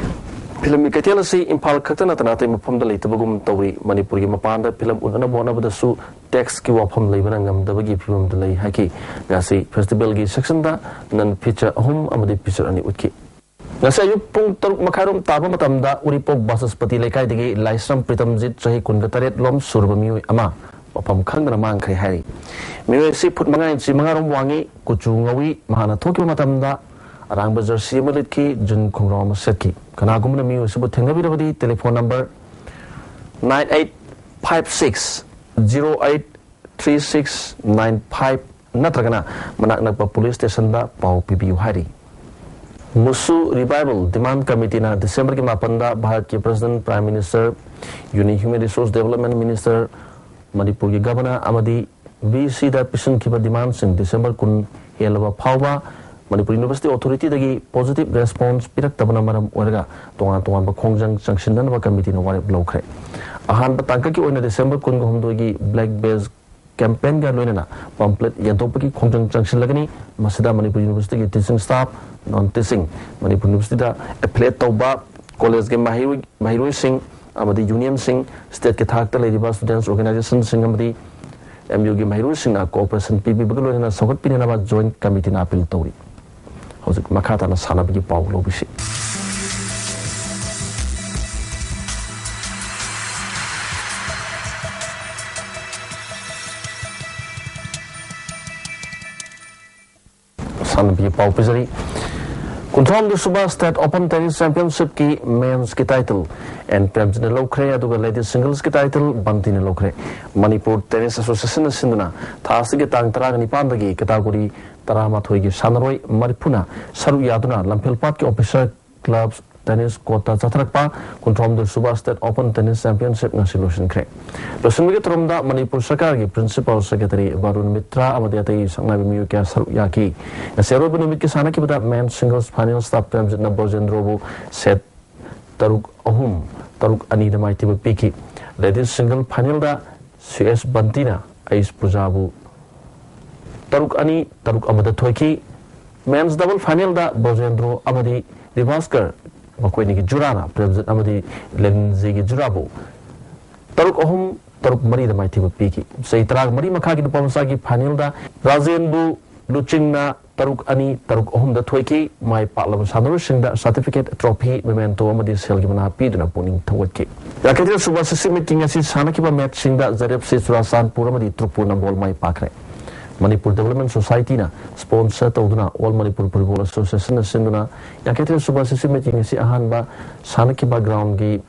Filmꯒꯤ ꯀꯩꯊꯦꯜ ꯑꯁꯤ ꯏꯝꯐꯥꯜ ꯈꯛꯇ ꯅꯠꯇꯅ ꯑꯇꯩ ꯃꯐꯝꯗ ꯂꯩꯇꯕꯒꯨꯝ ꯇꯧꯔꯤ꯫ ꯃꯅꯤꯄꯨꯔꯒꯤ ꯃꯄꯥꯟꯗ film ꯎꯠꯅꯅꯕ ꯍꯣꯠꯅꯕꯗꯁꯨ taxꯀꯤ ꯋꯥꯐꯝ ꯂꯩꯕꯅ ꯉꯝꯗꯕꯒꯤ ꯐꯤꯕꯝꯗ ꯂꯩ ꯍꯥꯏꯈꯤ꯫ ꯉꯁꯤ festivalꯒꯤ sectionꯗ non feature ꯑꯍꯨꯝ ꯑꯃꯗꯤ feature ꯑꯅꯤ ꯎꯠꯈꯤ꯫ ꯉꯁꯤ ꯑꯌꯨꯛ ꯄꯨꯡ ꯇꯔꯨꯛ ꯃꯈꯥꯏꯔꯣꯝ ꯇꯥꯕ ꯃꯇꯝꯗ ꯎꯔꯤꯄꯣꯛ ꯕꯥꯆꯁꯄꯇꯤ ꯂꯩꯀꯥꯏꯗꯒꯤ ꯂꯥꯏꯁ꯭ꯔꯝ ꯄ꯭ꯔꯤꯇꯝꯖꯤꯠ, ꯆꯍꯤ ꯀꯨꯟꯒ ꯇꯔꯦꯠ ꯂꯣꯝ ꯁꯨꯔꯕ ꯃꯤꯑꯣꯏ ꯑꯃ ꯃꯐꯝ ꯈꯪꯗꯅ ꯃꯥꯡꯈ꯭ꯔꯦ ꯍꯥꯏꯔꯤ꯫ ꯃꯤꯑꯣꯏ ꯑꯁꯤ ꯐꯨꯠ ꯃꯉꯥ ꯏꯟꯆꯤ ꯃꯉꯥꯔꯣꯝ ꯋꯥꯡꯉꯤ, ꯀꯨꯆꯨ ꯉꯧꯏ꯫ ꯃꯍꯥꯛꯅ ꯊꯣꯛꯈꯤꯕ ꯃꯇꯝꯗ ꯑꯔꯥꯡꯕ ꯖꯔꯁꯤ ꯑꯃ ꯂꯤꯠꯈꯤ, ꯖꯤꯟ ꯈꯣꯡꯒ꯭ꯔꯥꯎ ꯑꯃ ꯁꯦꯠꯈꯤ꯫ ꯀꯅꯥꯒꯨꯝꯕꯅ ꯃꯤꯑꯣꯏ ꯑꯁꯤꯕꯨ ꯊꯦꯡꯅꯕꯤꯔꯕꯗꯤ telephone number nine eight five six zero eight three six nine five ꯅꯠꯇ꯭ꯔꯒꯅ ꯃꯅꯥꯛ ꯅꯛꯄ police stationꯗ ꯄꯥꯎ ꯄꯤꯕꯤꯌꯨ ꯍꯥꯏꯔꯤ꯫ ꯃꯨꯁꯨ Revival Demand Committeeꯅ ꯗꯤꯁꯦꯝꯕꯔꯒꯤ ꯃꯥꯄꯟꯗ ꯚꯥꯔꯠꯀꯤ President, Prime Minister, Union Human Resource Development Minister, ꯃꯅꯤꯄꯨꯔꯒꯤ Governor ꯑꯃꯗꯤ VCꯗ ꯄꯤꯁꯤꯟꯈꯤꯕ demandꯁꯤꯡ ꯗꯤꯁꯦꯝꯕꯔ ꯀꯨꯟ ꯍꯦꯜꯂꯕ ꯐꯥꯎꯕ ꯃꯅꯤꯄꯨꯔ University Authorityꯗꯒꯤ positive response ꯄꯤꯔꯛꯇꯕꯅ ꯃꯔꯝ ꯑꯣꯏꯔꯒ ꯇꯣꯉꯥꯟ ꯇꯣꯉꯥꯟꯕ ꯈꯣꯡꯖꯪ ꯆꯪꯁꯤꯟꯅꯅꯕ committeeꯅ ꯋꯥꯔꯦꯞ ꯂꯧꯈ꯭ꯔꯦ꯫ ꯑꯍꯥꯟꯕ ꯇꯥꯡꯀꯛꯀꯤ ꯑꯣꯏꯅ ꯗꯤꯁꯦꯝꯕꯔ ꯀꯨꯟꯒ ꯍꯨꯝꯗꯣꯏꯒꯤ black badge campaignꯒ ꯂꯣꯏꯅꯅ pamphlet ꯌꯦꯟꯊꯣꯛꯄꯒꯤ ꯈꯣꯡꯖꯪ ꯆꯪꯁꯤꯜꯂꯒꯅꯤ꯫ ꯃꯁꯤꯗ Manipur Universityꯒꯤ teaching staff, non teaching, Manipur Universityꯗ affiliate ꯇꯧꯕ collegeꯀꯤ ꯃꯍꯩꯔꯣꯏ-, ꯃꯍꯩꯔꯣꯏꯁꯤꯡ, ꯑꯃꯗꯤ ꯌꯨꯅꯤꯌꯟꯁꯤꯡ, ꯁ꯭ꯇꯦꯠꯀꯤ ꯊꯥꯛꯇ ꯂꯩꯔꯤꯕ ꯁ꯭ꯇꯨꯗꯦꯟꯠꯁ ꯑꯣꯔꯒꯅꯥꯏꯖꯦꯁꯟꯁꯤꯡ ꯑꯃꯗꯤ ꯑꯦꯝ ꯌꯨꯒꯤ ꯃꯍꯩꯔꯣꯏꯁꯤꯡꯅ ꯀꯣꯑꯣꯄꯔꯦꯁꯟ ꯄꯤꯕꯤꯕꯒ ꯂꯣꯏꯅꯅ ꯆꯥꯎꯈꯠꯄꯤꯅꯅꯕ ꯖꯣꯏꯟꯠ ꯀꯃꯤꯇꯤꯅ ꯑꯥꯄꯤꯜ ꯇꯧꯔꯤ꯫ ꯍꯧꯖꯤꯛ ꯃꯈꯥ ꯇꯥꯅ ꯁꯥꯟꯅꯕꯒꯤ ꯄꯥꯎ ꯂꯧꯕꯤꯁꯤ꯫ ꯁꯥꯟꯅꯕꯒꯤ ꯄꯥꯎ ꯄꯤꯖꯔꯤ꯫ ꯀꯨꯟꯊ꯭ꯔꯥꯍꯨꯝꯗꯣꯏ ꯁꯨꯕ ꯁ꯭ꯇꯦꯠ ꯑꯣꯄꯟ ꯇꯦꯅꯤꯁ ꯆꯦꯝꯄꯤꯌꯟꯁꯤꯞꯀꯤ ꯃꯦꯟꯁꯀꯤ ꯇꯥꯏꯇꯜ ꯑꯦꯟ ꯄ꯭ꯔꯦꯝꯖꯤꯠꯅ ꯂꯧꯈ꯭ꯔꯦ, ꯑꯗꯨꯒ ꯂꯦꯗꯤꯁ ꯁꯤꯡꯒꯜꯁꯀꯤ ꯇꯥꯏꯇꯜ ꯕꯟꯇꯤꯅ ꯂꯧꯈ꯭ꯔꯦ꯫ ꯃꯅꯤꯄꯨꯔ ꯇꯦꯅꯤꯁ ꯑꯦꯁꯣꯁꯤꯌꯦꯁꯟꯅ ꯁꯤꯟꯗꯨꯅ ꯊꯥ ꯑꯁꯤꯒꯤ ꯇꯥꯡ ꯇꯔꯥꯒ ꯅꯤꯄꯥꯟꯗꯒꯤ ꯀꯦꯇꯥꯒꯣꯔꯤ ꯇꯔꯥꯃꯥꯊꯣꯏꯒꯤ ꯁꯥꯟꯅꯔꯣꯏ ꯃꯔꯤꯐꯨꯅ ꯁꯔꯨꯛ ꯌꯥꯗꯨꯅ ꯂꯝꯐꯦꯜꯄꯥꯠꯀꯤ ꯑꯣꯐꯤꯁꯔ ꯀ꯭ꯂꯕ ꯇꯦꯅꯤꯁ ꯀꯣꯔꯠꯇ ꯆꯠꯊꯔꯛꯄ ꯀꯨꯟꯊ꯭ꯔꯥꯍꯨꯝꯗꯣꯏ ꯁꯨꯕ ꯁ꯭ꯇꯦꯠ ꯑꯣꯄꯟ ꯇꯦꯅꯤꯁ ꯆꯦꯝꯄꯤꯌꯟꯁꯤꯞ ꯉꯁꯤ ꯂꯣꯏꯁꯤꯟꯈ꯭ꯔꯦ꯫ ꯂꯣꯏꯁꯤꯟꯕꯒꯤ ꯊꯧꯔꯝꯗ ꯃꯅꯤꯄꯨꯔ ꯁꯔꯀꯥꯔꯒꯤ ꯄ꯭ꯔꯤꯟꯁꯤꯄꯥꯜ ꯁꯦꯀ꯭ꯔꯦꯇꯔꯤ ꯚꯔꯨꯟ ꯃꯤꯇ꯭ꯔꯥ ꯑꯃꯗꯤ ꯑꯇꯩ ꯁꯛꯅꯥꯏꯕ ꯃꯤꯑꯣꯏ ꯀꯌꯥ ꯁꯔꯨꯛ ꯌꯥꯈꯤ꯫ ꯉꯁꯤ ꯑꯔꯣꯏꯕ ꯅꯨꯃꯤꯠꯀꯤ ꯁꯥꯟꯅꯈꯤꯕꯗ ꯃꯦꯟ ꯁꯤꯡꯒꯜꯁ ꯐꯥꯏꯅꯦꯜꯁꯇ ꯄ꯭ꯔꯦꯝꯖꯤꯠꯅ ꯕ꯭ꯔꯣꯖꯦꯟꯗ꯭ꯔꯣꯕꯨ ꯁꯦꯠ ꯇꯔꯨꯛ ꯑꯍꯨꯝ, ꯇꯔꯨꯛ ꯑꯅꯤꯗ ꯃꯥꯏꯊꯤꯕ ꯄꯤꯈꯤ꯫ ꯂꯦꯗꯤꯁ ꯁꯤꯡꯒꯜ ꯐꯥꯏꯅꯦꯜꯗ ꯁꯤ ꯑꯦꯁ ꯕꯟꯇꯤꯅ ꯑꯩꯁ ꯄꯨꯖꯥꯕꯨ ꯇꯔꯨꯛ ꯑꯅꯤ, ꯇꯔꯨꯛ ꯑꯃꯗ ꯊꯣꯏꯈꯤ꯫ ꯃꯦꯟꯁ ꯗꯕꯜ ꯐꯥꯏꯅꯦꯜꯗ ꯕ꯭ꯔꯣꯖꯦꯟꯗ꯭ꯔꯣ ꯑꯃꯗꯤ ꯗꯤꯚꯥꯁꯀꯔ, ꯃꯈꯣꯏ ꯑꯅꯤꯒꯤ ꯖꯨꯔꯥꯅ ꯄ꯭ꯔꯦꯝꯖꯤꯠ ꯑꯃꯗꯤ ꯂꯤꯟꯖꯤꯒꯤ ꯖꯨꯔꯥꯕꯨ ꯇꯔꯨꯛ ꯑꯍꯨꯝ, ꯇꯔꯨꯛ ꯃꯔꯤꯗ ꯃꯥꯏꯊꯤꯕ ꯄꯤꯈꯤ꯫ ꯆꯍꯤ ꯇꯔꯥꯃꯔꯤ ꯃꯈꯥꯒꯤ ꯅꯨꯄꯥ ꯃꯆꯥꯒꯤ ꯐꯥꯏꯅꯦꯜꯗ ꯔꯥꯖꯦꯟꯕꯨ ꯂꯨꯆꯤꯡꯅ ꯇꯔꯨꯛ ꯑꯅꯤ, ꯇꯔꯨꯛ ꯑꯍꯨꯝꯗ ꯊꯣꯏꯈꯤ꯫ ꯃꯥꯏ ꯄꯥꯛꯂꯕ ꯁꯥꯟꯅꯔꯣꯏꯁꯤꯡꯗ ꯁꯥꯔꯇꯤꯐꯤꯀꯦꯠ, ꯇ꯭ꯔꯣꯐꯤ, ꯃꯦꯃꯦꯟꯇꯣ ꯑꯃꯗꯤ ꯁꯦꯜꯒꯤ ꯃꯅꯥ ꯄꯤꯗꯨꯅ ꯄꯨꯛꯅꯤꯡ ꯊꯧꯒꯠꯈꯤ꯫ ꯌꯥꯡꯈꯩꯇꯔꯦꯠ ꯁꯨꯕ ꯁꯤꯁꯤ ꯃꯤꯠꯀꯤ ꯉꯁꯤ ꯁꯥꯟꯅꯈꯤꯕ ꯃꯦꯠꯁꯁꯤꯡꯗ ꯖꯦꯗ ꯑꯦꯐ ꯁꯤ ꯆꯨꯔꯥꯆꯥꯟꯄꯨꯔ ꯑꯃꯗꯤ ꯇ꯭ꯔꯨꯄꯨ ꯅꯝꯕꯣꯜ ꯃꯥꯏ ꯄꯥꯛꯈ꯭ꯔꯦ꯫ ꯃꯅꯤꯄꯨꯔ ꯗꯤꯕꯦꯂꯞꯃꯦꯟ ꯁꯣꯁꯥꯏꯇꯤꯅ ꯁ꯭ꯄꯣꯟꯁꯔ ꯇꯧꯗꯨꯅ ꯑꯣꯜ ꯃꯅꯤꯄꯨꯔ ꯐꯨꯠꯕꯣꯜ ꯑꯦꯁꯣꯁꯤꯌꯦꯁꯟꯅ ꯁꯤꯟꯗꯨꯅ ꯌꯥꯡꯈꯩꯇꯔꯦꯠ ꯁꯨꯕ ꯁꯤꯁꯤ ꯃꯤꯠꯀꯤ ꯉꯁꯤ ꯑꯍꯥꯟꯕ ꯁꯥꯟꯅꯈꯤꯕ ꯒ꯭ꯔꯥꯎꯟꯒꯤ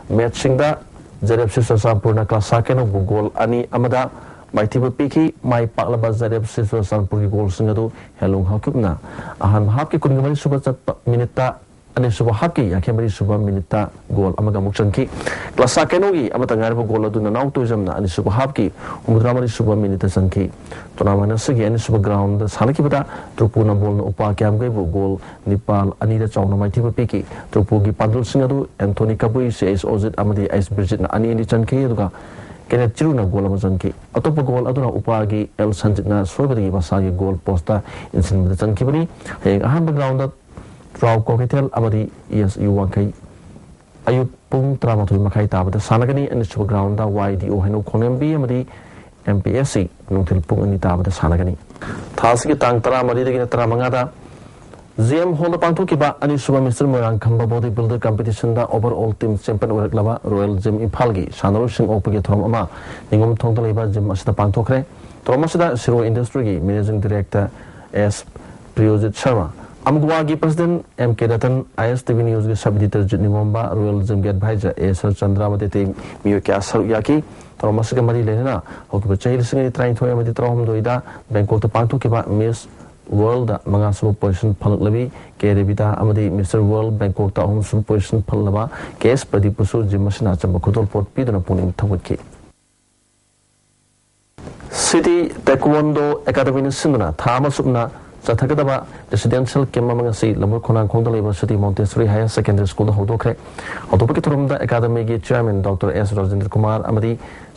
ꯃꯦꯠꯁꯁꯤꯡꯗ ꯖꯦꯗ ꯑꯦꯐ ꯁꯤ ꯆꯨꯔꯥꯆꯥꯟꯄꯨꯔꯅ ꯀ꯭ꯂꯥꯁꯥ ꯀꯦꯅꯣꯕꯨ ꯒꯣꯜ ꯑꯅꯤ ꯑꯃꯗ ꯃꯥꯏꯊꯤꯕ ꯄꯤꯈꯤ꯫ ꯃꯥꯏ ꯄꯥꯛꯂꯕ ꯖꯦꯗ ꯑꯦꯐ ꯁꯤ ꯆꯨꯔꯥꯆꯥꯟꯄꯨꯔꯒꯤ ꯒꯣꯜꯁꯤꯡ ꯑꯗꯨ ꯍꯦꯂꯨꯡ ꯍꯥꯎꯀꯤꯞꯅ ꯑꯍꯥꯟꯕ ꯍꯥꯞꯀꯤ ꯀꯨꯟꯃꯔꯤ ꯁꯨꯕ ꯆꯠꯄ ꯃꯤꯅꯤꯠꯇ, ꯑꯅꯤꯁꯨꯕ ꯍꯥꯞꯀꯤ ꯌꯥꯡꯈꯩ ꯃꯔꯤ ꯁꯨꯕ ꯃꯤꯅꯤꯠꯇ ꯒꯣꯜ ꯑꯃꯒ ꯑꯃꯨꯛ ꯆꯟꯈꯤ꯫ ꯀ꯭ꯂꯥꯁꯥ ꯀꯦꯅꯣꯒꯤ ꯑꯃꯠꯇ ꯉꯥꯏꯔꯕ ꯒꯣꯜ ꯑꯗꯨ ꯅꯅꯥꯎ ꯇꯣꯏꯖꯝꯅ ꯑꯅꯤꯁꯨꯕ ꯍꯥꯞꯀꯤ ꯍꯨꯝꯐꯨꯇꯔꯥ ꯃꯔꯤ ꯁꯨꯕ ꯃꯤꯅꯤꯠꯇ ꯆꯟꯈꯤ꯫ ꯇꯣꯔꯅꯥꯃꯦꯟ ꯑꯁꯤꯒꯤ ꯑꯅꯤꯁꯨꯕ ꯒ꯭ꯔꯥꯎꯟꯗ ꯁꯥꯟꯅꯈꯤꯕꯗ ꯇ꯭ꯔꯨꯄꯨ ꯅꯝꯕꯣꯜꯅ ꯎꯄꯥ ꯀ꯭ꯌꯥꯝꯒꯩꯕꯨ ꯒꯣꯜ ꯅꯤꯄꯥꯜ ꯑꯅꯤꯗ ꯆꯥꯎꯅ ꯃꯥꯏꯊꯤꯕ ꯄꯤꯈꯤ꯫ ꯇ꯭ꯔꯨꯄꯨꯒꯤ ꯄꯥꯟꯖꯜꯁꯤꯡ ꯑꯗꯨ ꯑꯦꯟꯊꯣꯅꯤ ꯀꯕꯨꯏ, ꯁꯤ ꯑꯩꯆ ꯑꯣꯖꯤꯠ ꯑꯃꯗꯤ ꯑꯩꯆ ꯕꯤꯔꯖꯤꯠꯅ ꯑꯅꯤ ꯑꯅꯤ ꯆꯟꯈꯤ, ꯑꯗꯨꯒ ꯀꯦꯅꯦꯠ ꯆꯤꯔꯨꯅ ꯒꯣꯜ ꯑꯃ ꯆꯟꯈꯤ꯫ ꯑꯇꯣꯞꯄ ꯒꯣꯜ ꯑꯗꯨꯅ ꯎꯄꯥꯒꯤ ꯑꯦꯜ ꯁꯟꯖꯤꯠꯅ ꯁꯣꯏꯕꯗꯒꯤ ꯃꯁꯥꯒꯤ ꯒꯣꯜ ꯄꯣꯁꯇ ꯏꯟꯁꯤꯟꯕꯗ ꯆꯟꯈꯤꯕꯅꯤ꯫ ꯍꯌꯦꯡ ꯑꯍꯥꯟꯕ ꯒ꯭ꯔꯥꯎꯟꯗ ꯇ꯭ꯔꯥꯎ ꯀ꯭ꯋꯥꯀꯩꯊꯦꯜ ꯑꯃꯗꯤ ꯏ ꯑꯦꯁ ꯌꯨ ꯋꯥꯡꯈꯩ ꯑꯌꯨꯛ ꯄꯨꯡ ꯇꯔꯥꯃꯥꯊꯣꯏ ꯃꯈꯥꯏ ꯇꯥꯕꯗ ꯁꯥꯟꯅꯒꯅꯤ꯫ ꯑꯅꯤꯁꯨꯕ ꯒ꯭ꯔꯥꯎꯟꯗ ꯋꯥꯏ ꯗꯤ ꯑꯣ ꯍꯩꯅꯧ ꯈꯣꯡꯂꯦꯝꯕꯤ ꯑꯃꯗꯤ ꯑꯦꯝ ꯄꯤ ꯑꯦꯁ ꯁꯤ ꯅꯨꯡꯊꯤꯜ ꯄꯨꯡ ꯑꯅꯤ ꯇꯥꯕꯗ ꯁꯥꯟꯅꯒꯅꯤ꯫ ꯊꯥ ꯑꯁꯤꯒꯤ ꯇꯥꯡ ꯇꯔꯥꯃꯔꯤꯗꯒꯤꯅ ꯇꯔꯥꯃꯉꯥꯗ ꯖꯤ ꯑꯦꯝ ꯍꯣꯜꯗ ꯄꯥꯡꯊꯣꯛꯈꯤꯕ ꯑꯅꯤꯁꯨꯕ ꯃꯤꯁꯇꯔ ꯃꯣꯏꯔꯥꯡꯈꯝꯕ ꯕꯣꯗꯤ ꯕꯤꯜꯗꯔ ꯀꯝꯄꯤꯇꯤꯁꯟꯗ ꯑꯣꯚꯔ ꯑꯣꯜ ꯇꯤꯝ ꯆꯦꯝꯄꯤꯌꯟ ꯑꯣꯏꯔꯛꯂꯕ ꯔꯣꯌꯦꯜ ꯖꯤꯝ ꯏꯝꯐꯥꯜꯒꯤ ꯁꯥꯟꯅꯔꯣꯏꯁꯤꯡ ꯑꯣꯛꯄꯒꯤ ꯊꯧꯔꯝ ꯑꯃ ꯅꯤꯉꯣꯝ ꯊꯣꯡꯗ ꯂꯩꯕ ꯖꯤꯝ ꯑꯁꯤꯗ ꯄꯥꯡꯊꯣꯛꯈ꯭ꯔꯦ꯫ ꯊꯧꯔꯝ ꯑꯁꯤꯗ ꯁꯤꯔꯣ ꯏꯟꯗꯁꯇ꯭ꯔꯤꯒꯤ managing director S Priyojit Sharma, ꯑꯃꯒꯋꯥꯒꯤ president M K Ratan, I S T V ꯅ꯭ꯌꯨꯁꯀꯤ sub editor Jeet Ningomba, royal ꯖꯤꯝꯒꯤ ꯑꯦꯗꯚꯥꯏꯖꯔ ꯑꯦ ꯁꯔꯆꯟꯗ꯭ꯔ ꯑꯃꯗꯤ ꯑꯇꯩ ꯃꯤꯑꯣꯏ ꯀꯌꯥ ꯁꯔꯨꯛ ꯌꯥꯈꯤ꯫ ꯊꯧꯔꯝ ꯑꯁꯤꯒ ꯃꯔꯤ ꯂꯩꯅꯅ ꯍꯧꯈꯤꯕ ꯆꯍꯤ ꯂꯤꯁꯤꯡ ꯑꯅꯤ ꯇꯔꯥꯅꯤꯊꯣꯏ ꯑꯃꯗꯤ ꯇꯔꯥꯍꯨꯝꯗꯣꯏꯗ ꯕꯦꯡꯀꯣꯛꯇ ꯄꯥꯡꯊꯣꯛꯈꯤꯕ ꯃꯤꯁ ꯋꯥꯔꯜꯗ ꯃꯉꯥꯁꯨꯕ ꯄꯣꯖꯤꯁꯟ ꯐꯪꯂꯛꯂꯕꯤ ꯀꯦ ꯔꯦꯕꯤꯇꯥ ꯑꯃꯗꯤ ꯃꯤꯁꯇꯔ ꯋꯥꯔꯜꯗ ꯕꯦꯡꯀꯣꯛꯇ ꯑꯍꯨꯝꯁꯨꯕ ꯄꯣꯖꯤꯁꯟ ꯐꯪꯂꯕ ꯀꯦ ꯑꯦꯁ ꯄ꯭ꯔꯗꯤꯞꯄꯨꯁꯨ ꯖꯤꯝ ꯑꯁꯤꯅ ꯑꯆꯝꯕ ꯈꯨꯗꯣꯜꯄꯣꯠ ꯄꯤꯗꯨꯅ ꯄꯨꯛꯅꯤꯡ ꯊꯧꯒꯠꯈꯤ꯫ ꯁꯤꯇꯤ ꯇꯦꯛꯋꯣꯟꯗꯣ ꯑꯦꯀꯥꯗꯃꯤꯅ ꯁꯤꯟꯗꯨꯅ ꯊꯥ ꯑꯃ ꯆꯨꯞꯅ ꯆꯠꯊꯒꯗꯕ ꯔꯦꯁꯤꯗꯦꯟꯁꯤꯌꯦꯜ ꯀꯦꯝꯞ ꯑꯃ ꯉꯁꯤ ꯂꯝꯂꯣꯛ ꯈꯣꯡꯅꯥꯡꯈꯣꯡꯗ ꯂꯩꯕ ꯁꯤꯇꯤ ꯃꯣꯟꯇꯦꯁꯣꯔꯤ ꯍꯥꯌꯔ ꯁꯦꯀꯦꯟꯗꯔꯤ ꯁ꯭ꯀꯨꯜꯗ ꯍꯧꯗꯣꯛꯈ꯭ꯔꯦ꯫ ꯍꯧꯗꯣꯛꯄꯒꯤ ꯊꯧꯔꯝꯗ ꯑꯦꯀꯥꯗꯃꯤꯒꯤ ꯆꯤꯌꯔꯃꯦꯟ ꯗꯣꯛꯇꯔ ꯑꯦꯁ ꯔꯥꯖꯦꯟꯗ꯭ꯔ ꯀꯨꯃꯥꯔ ꯑꯃꯗꯤ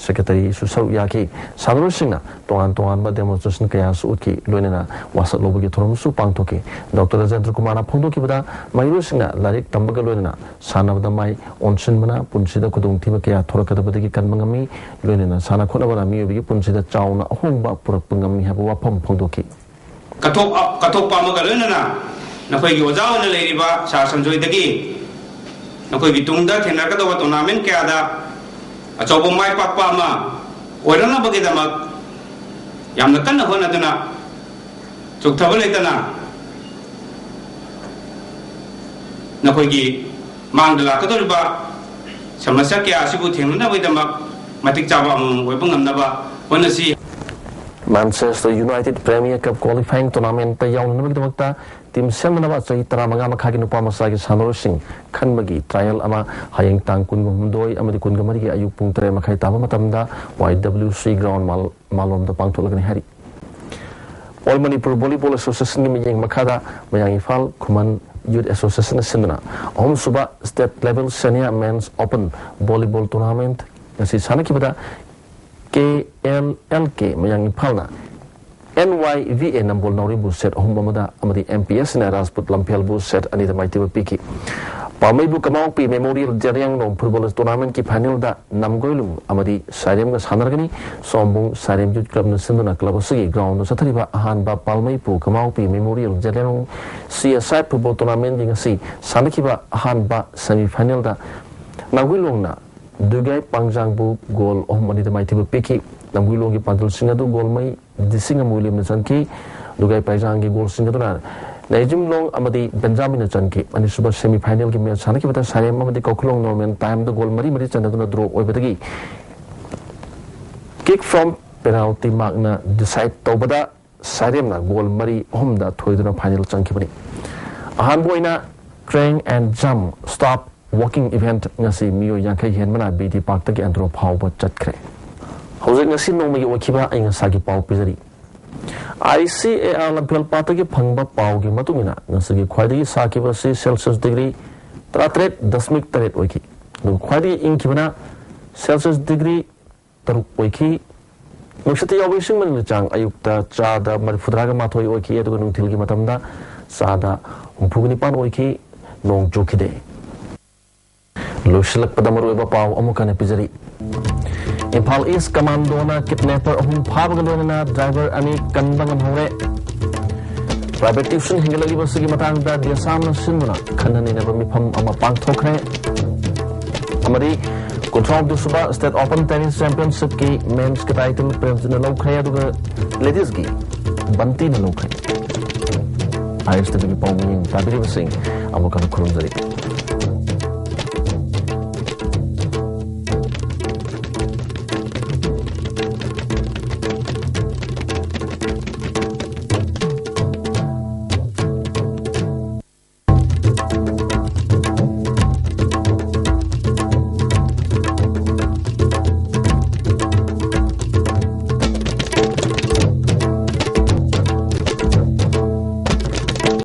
ꯁꯦꯀ꯭ꯔꯦꯇꯔꯤꯁꯨ ꯁꯔꯨꯛ ꯌꯥꯈꯤ꯫ ꯁꯥꯟꯅꯔꯣꯏꯁꯤꯡꯅ ꯇꯣꯉꯥꯟ ꯇꯣꯉꯥꯟꯕ ꯗꯦꯃꯣꯟꯁꯇ꯭ꯔꯦꯁꯟ ꯀꯌꯥꯁꯨ ꯎꯠꯈꯤ, ꯂꯣꯏꯅꯅ ꯋꯥꯁꯛ ꯂꯧꯕꯒꯤ ꯊꯧꯔꯝꯁꯨ ꯄꯥꯡꯊꯣꯛꯈꯤ꯫ ꯗꯣꯛꯇꯔ ꯔꯥꯖꯦꯟꯗ꯭ꯔ ꯀꯨꯃꯥꯔꯅ ꯐꯣꯡꯗꯣꯛꯈꯤꯕꯗ, ꯃꯍꯩꯔꯣꯏꯁꯤꯡꯅ ꯂꯥꯏꯔꯤꯛ ꯇꯝꯕꯒ ꯂꯣꯏꯅꯅ ꯁꯥꯟꯅꯕꯗ ꯃꯥꯏ ꯑꯣꯟꯁꯤꯟꯕꯅ ꯄꯨꯟꯁꯤꯗ ꯈꯨꯗꯣꯡꯊꯤꯕ ꯀꯌꯥ ꯊꯣꯔꯛꯀꯗꯕꯗꯒꯤ ꯀꯟꯕ ꯉꯝꯃꯤ, ꯂꯣꯏꯅꯅ ꯁꯥꯟꯅ ꯈꯣꯠꯅꯕꯅ ꯃꯤꯑꯣꯏꯕꯒꯤ ꯄꯨꯟꯁꯤꯗ ꯆꯥꯎꯅ ꯑꯍꯣꯡꯕ ꯄꯨꯔꯛꯄ ꯉꯝꯃꯤ ꯍꯥꯏꯕ ꯋꯥꯐꯝ ꯐꯣꯡꯗꯣꯛꯈꯤ꯫ ꯀꯠꯊꯣꯛ-, ꯀꯠꯊꯣꯛꯄ ꯑꯃꯒ ꯂꯣꯏꯅꯅ ꯅꯈꯣꯏꯒꯤ ꯑꯣꯖꯥ ꯑꯣꯏꯅ ꯂꯩꯔꯤꯕ ꯁꯥꯔ ꯁꯟꯖꯣꯏꯗꯒꯤ ꯅꯈꯣꯏꯒꯤ ꯇꯨꯡꯗ ꯊꯦꯡꯅꯔꯛꯀꯗꯧꯕ ꯇꯣꯔꯅꯥꯃꯦꯟ ꯀꯌꯥꯗ ꯑꯆꯧꯕ ꯃꯥꯏ ꯄꯥꯛꯄ ꯑꯃ ꯑꯣꯏꯔꯛꯅꯕꯒꯤꯗꯃꯛ ꯌꯥꯝꯅ ꯀꯟꯅ ꯍꯣꯠꯅꯗꯨꯅ ꯆꯣꯛꯊꯕ ꯂꯩꯇꯅ ꯅꯈꯣꯏꯒꯤ ꯃꯥꯡꯗ ꯂꯥꯛꯀꯗꯧꯔꯤꯕ ꯁꯃꯁ꯭ꯌꯥ ꯀꯌꯥ ꯑꯁꯤꯕꯨ ꯊꯦꯡꯅꯅꯕꯒꯤꯗꯃꯛ ꯃꯇꯤꯛ ꯆꯥꯕ ꯑꯃꯃꯝ ꯑꯣꯏꯕ ꯉꯝꯅꯕ ꯍꯣꯠꯅꯁꯤ꯫ ꯃꯥꯟꯆꯦꯁꯇꯔ ꯌꯨꯅꯥꯏꯇꯦꯗ ꯄ꯭ꯔꯦꯃꯤꯌꯔ ꯀꯞ ꯀ꯭ꯋꯥꯂꯤꯐꯥꯏꯌꯤꯡ ꯇꯣꯔꯅꯥꯃꯦꯟꯠꯇ ꯌꯥꯎꯅꯅꯕꯒꯤꯗꯃꯛꯇ ꯇꯤꯝ ꯁꯦꯝꯅꯅꯕ ꯆꯍꯤ ꯇꯔꯥꯃꯉꯥ ꯃꯈꯥꯒꯤ ꯅꯨꯄꯥ ꯃꯆꯥꯒꯤ ꯁꯥꯟꯅꯔꯣꯏꯁꯤꯡ ꯈꯟꯕꯒꯤ ꯇ꯭ꯔꯥꯏꯌꯦꯜ ꯑꯃ ꯍꯌꯦꯡ ꯇꯥꯡ ꯀꯨꯟꯒ ꯍꯨꯝꯗꯣꯏ ꯑꯃꯗꯤ ꯀꯨꯟꯒ ꯃꯔꯤꯒꯤ ꯑꯌꯨꯛ ꯄꯨꯡ ꯇꯔꯦꯠ ꯃꯈꯥꯏ ꯇꯥꯕ ꯃꯇꯝꯗ ꯋꯥꯏ ꯗꯕ꯭ꯂꯤꯎ ꯁꯤ ꯒ꯭ꯔꯥꯎꯟ ꯃꯥꯂꯣꯝꯗ ꯄꯥꯡꯊꯣꯛꯂꯒꯅꯤ ꯍꯥꯏꯔꯤ꯫ ꯑꯣꯜ ꯃꯅꯤꯄꯨꯔ ꯚꯣꯂꯤꯕꯣꯜ ꯑꯦꯁꯣꯁꯤꯌꯦꯁꯟꯒꯤ ꯃꯤꯠꯌꯦꯡ ꯃꯈꯥꯗ ꯃꯌꯥꯡ ꯏꯝꯐꯥꯜ ꯈꯨꯃꯟ ꯌꯨꯠ ꯑꯦꯁꯣꯁꯤꯌꯦꯁꯟꯅ ꯁꯤꯟꯗꯨꯅ ꯑꯍꯨꯝꯁꯨꯕ state level senior men's open volleyball tournament ꯉꯁꯤ ꯁꯥꯟꯅꯈꯤꯕꯗ ꯀꯦ ꯑꯦꯜ ꯑꯦꯜ ꯀꯦ ꯃꯌꯥꯡ ꯏꯝꯐꯥꯜꯅ and Y V A Nambol ꯅꯥꯎꯔꯦꯝꯕꯨ set ꯑꯍꯨꯝ ꯑꯃꯗ ꯑꯃꯗꯤ ꯑꯦꯝ ꯄꯤ ꯑꯦꯁꯅ ꯔꯥꯖꯄꯨꯠ ꯂꯝꯐꯦꯜꯕꯨ ꯁꯦꯠ ꯑꯅꯤꯗ ꯃꯥꯏꯊꯤꯕ ꯄꯤꯈꯤ꯫ ꯄꯥꯜꯃꯩꯄꯨ ꯀꯃꯥꯎꯄꯤ ꯃꯦꯃꯣꯔꯤꯌꯦꯜ ꯖꯦꯂꯤꯌꯥꯡꯔꯣꯡ ꯐꯨꯠꯕꯣꯜ ꯇꯣꯔꯅꯥꯃꯦꯟꯠꯀꯤ ꯐꯥꯏꯅꯦꯜꯗ ꯅꯝꯒꯣꯏꯂꯨꯡ ꯑꯃꯗꯤ ꯁꯥꯏꯔꯦꯝꯒ ꯁꯥꯟꯅꯔꯒꯅꯤ꯫ ꯁꯣꯝꯕꯨꯡ ꯁꯥꯏꯔꯦꯝ ꯌꯨꯠ ꯀ꯭ꯂꯕꯅ ꯁꯤꯟꯗꯨꯅ ꯀ꯭ꯂꯕ ꯑꯁꯤꯒꯤ ꯒ꯭ꯔꯥꯎꯟꯗ ꯆꯠꯊꯔꯤꯕ ꯑꯍꯥꯟꯕ ꯄꯥꯜꯃꯩꯄꯨ ꯀꯃꯥꯎꯄꯤ ꯃꯦꯃꯣꯔꯤꯌꯦꯜ ꯖꯦꯂꯤꯌꯥꯡꯔꯣꯡ ꯁꯤ ꯑꯦꯁ ꯑꯥꯏ ꯐꯨꯠꯕꯣꯜ ꯇꯣꯔꯅꯥꯃꯦꯟꯠꯀꯤ ꯉꯁꯤ ꯁꯥꯟꯅꯈꯤꯕ ꯑꯍꯥꯟꯕ ꯁꯦꯃꯤ ꯐꯥꯏꯅꯦꯜꯗ ꯅꯝꯒꯣꯏꯂꯨꯡꯅ ꯗꯨꯒꯥꯏ ꯄꯥꯡꯖꯥꯡꯕꯨ ꯒꯣꯜ ꯑꯍꯨꯝ ꯑꯅꯤꯗ ꯃꯥꯏꯊꯤꯕ ꯄꯤꯈꯤ꯫ ꯅꯝꯒꯣꯏꯂꯨꯡꯒꯤ ꯄꯥꯟꯖꯜꯁꯤꯡ ꯑꯗꯨ ꯒꯣꯜ ꯃꯩ ꯗꯤꯁꯤꯡ ꯑꯃꯨꯂꯤꯝꯅ ꯆꯟꯈꯤ꯫ ꯗꯨꯒꯥꯏ ꯄꯥꯏꯖꯥꯡꯒꯤ ꯒꯣꯜꯁꯤꯡ ꯑꯗꯨꯅ ꯅꯩꯖꯤꯝꯂꯣꯡ ꯑꯃꯗꯤ ꯕꯦꯟꯖꯥꯃꯤꯟꯅ ꯆꯟꯈꯤ꯫ ꯑꯅꯤꯁꯨꯕ ꯁꯦꯃꯤ ꯐꯥꯏꯅꯦꯜꯒꯤ ꯃꯦꯆ ꯁꯥꯟꯅꯈꯤꯕꯗ ꯁꯥꯏꯔꯦꯝ ꯑꯃꯗꯤ ꯀꯧꯈꯂꯣꯡ ꯅꯣꯔꯃꯦꯜ ꯇꯥꯏꯝꯗ ꯒꯣꯜ ꯃꯔꯤ ꯃꯔꯤ ꯆꯟꯅꯗꯨꯅ ꯗ꯭ꯔꯣ ꯑꯣꯏꯕꯗꯒꯤ ꯀꯤꯛ ꯐ꯭ꯔꯣꯝ ꯄꯦꯅꯥꯜꯇꯤ ꯃꯥꯔꯛꯅ ꯗꯤꯁꯥꯏꯗ ꯇꯧꯕꯗ ꯁꯥꯏꯔꯦꯝꯅ ꯒꯣꯜ ꯃꯔꯤ ꯑꯍꯨꯝꯗ ꯊꯣꯏꯗꯨꯅ ꯐꯥꯏꯅꯦꯜ ꯆꯪꯈꯤꯕꯅꯤ꯫ ꯑꯍꯥꯟꯕ ꯑꯣꯏꯅ ꯀ꯭ꯔꯦꯡ ꯑꯦꯟ ꯖꯝ ꯁ꯭ꯇꯥꯞ ꯋꯥꯀꯤꯡ ꯏꯚꯦꯟꯠ ꯉꯁꯤ ꯃꯤꯑꯣꯏ ꯌꯥꯡꯈꯩ ꯍꯦꯟꯕꯅ ꯕꯤ ꯗꯤ ꯄꯥꯔꯛꯇꯒꯤ ꯑꯟꯗ꯭ꯔꯣ ꯐꯥꯎꯕ ꯆꯠꯈ꯭ꯔꯦ꯫ ꯍꯧꯖꯤꯛ ꯉꯁꯤ ꯅꯣꯡꯃꯒꯤ ꯑꯣꯏꯈꯤꯕ ꯑꯏꯪ ꯑꯁꯥꯒꯤ ꯄꯥꯎ ꯄꯤꯖꯔꯤ꯫ ꯑꯥꯏ ꯁꯤ ꯑꯦ ꯑꯥꯔ ꯂꯝꯐꯦꯜ ꯄꯥꯠꯇꯒꯤ ꯐꯪꯕ ꯄꯥꯎꯒꯤ ꯃꯇꯨꯡ ꯏꯟꯅ ꯉꯁꯤꯒꯤ ꯈ꯭ꯋꯥꯏꯗꯒꯤ ꯁꯥꯈꯤꯕ ꯑꯁꯤ ꯁꯦꯜꯁꯤꯌꯁ ꯗꯤꯒ꯭ꯔꯤ ꯇꯔꯥꯇꯔꯦꯠ ꯗꯁꯃꯤꯛ ꯇꯔꯦꯠ ꯑꯣꯏꯈꯤ꯫ ꯑꯗꯨꯒ ꯈ꯭ꯋꯥꯏꯗꯒꯤ ꯏꯪꯈꯤꯕꯅ ꯁꯦꯜꯁꯤꯌꯁ ꯗꯤꯒ꯭ꯔꯤ ꯇꯔꯨꯛ ꯑꯣꯏꯈꯤ꯫ ꯅꯨꯡꯁꯤꯠꯇ ꯌꯥꯎꯕ ꯏꯁꯤꯡ ꯃꯅꯤꯜꯒꯤ ꯆꯥꯡ ꯑꯌꯨꯛꯇ ꯆꯥꯗ ꯃꯔꯤꯐꯨꯇꯔꯥꯒ ꯃꯥꯊꯣꯏ ꯑꯣꯏꯈꯤ, ꯑꯗꯨꯒ ꯅꯨꯡꯊꯤꯜꯒꯤ ꯃꯇꯝꯗ ꯆꯥꯗ ꯍꯨꯝꯐꯨꯒ ꯅꯤꯄꯥꯟ ꯑꯣꯏꯈꯤ꯫ ꯅꯣꯡ ꯆꯨꯈꯤꯗꯦ꯫ ꯂꯣꯏꯁꯤꯜꯂꯛꯄꯗ ꯃꯔꯨꯑꯣꯏꯕ ꯄꯥꯎ ꯑꯃꯨꯛ ꯍꯟꯅ ꯄꯤꯖꯔꯤ꯫ ꯏꯝꯐꯥꯜ ꯏꯁ ꯀꯃꯥꯟꯗꯣꯅ ꯀꯤꯗꯅꯦꯄꯔ ꯑꯍꯨꯝ ꯐꯥꯕꯒ ꯂꯣꯏꯅꯅ ꯗ꯭ꯔꯥꯏꯚꯔ ꯑꯅꯤ ꯀꯟꯕ ꯉꯝꯍꯧꯔꯦ꯫ ꯄ꯭ꯔꯥꯏꯚꯦꯠ ꯇ꯭ꯌꯨꯁꯟ ꯍꯦꯟꯒꯠꯂꯛꯂꯤꯕ ꯑꯁꯤꯒꯤ ꯃꯇꯥꯡꯗ ꯗꯦꯁꯥꯝꯅ ꯁꯤꯟꯗꯨꯅ ꯈꯟꯅ ꯅꯩꯅꯕ ꯃꯤꯐꯝ ꯑꯃ ꯄꯥꯡꯊꯣꯛꯈ꯭ꯔꯦ꯫ ꯑꯃꯗꯤ ꯀꯨꯟꯊ꯭ꯔꯥꯍꯨꯝꯗꯣꯏ ꯁꯨꯕ ꯁ꯭ꯇꯦꯠ ꯑꯣꯄꯟ ꯇꯦꯅꯤꯁ ꯆꯦꯝꯄꯤꯌꯟꯁꯤꯞꯀꯤ ꯃꯦꯟꯁꯀꯤ ꯇꯥꯏꯇꯜ ꯄ꯭ꯔꯦꯝꯖꯤꯠꯅ ꯂꯧꯈ꯭ꯔꯦ, ꯑꯗꯨꯒ ꯂꯦꯗꯤꯁꯀꯤ ꯕꯟꯇꯤꯅ ꯂꯧꯈ꯭ꯔꯦ꯫ ꯑꯥꯏ ꯑꯦꯁ ꯇꯤ ꯚꯤꯒꯤ ꯄꯥꯎꯃꯤ ꯇꯥꯕꯤꯔꯤꯕꯁꯤꯡ ꯑꯃꯨꯛ ꯍꯟꯅ ꯈꯨꯔꯨꯝꯖꯔꯤ꯫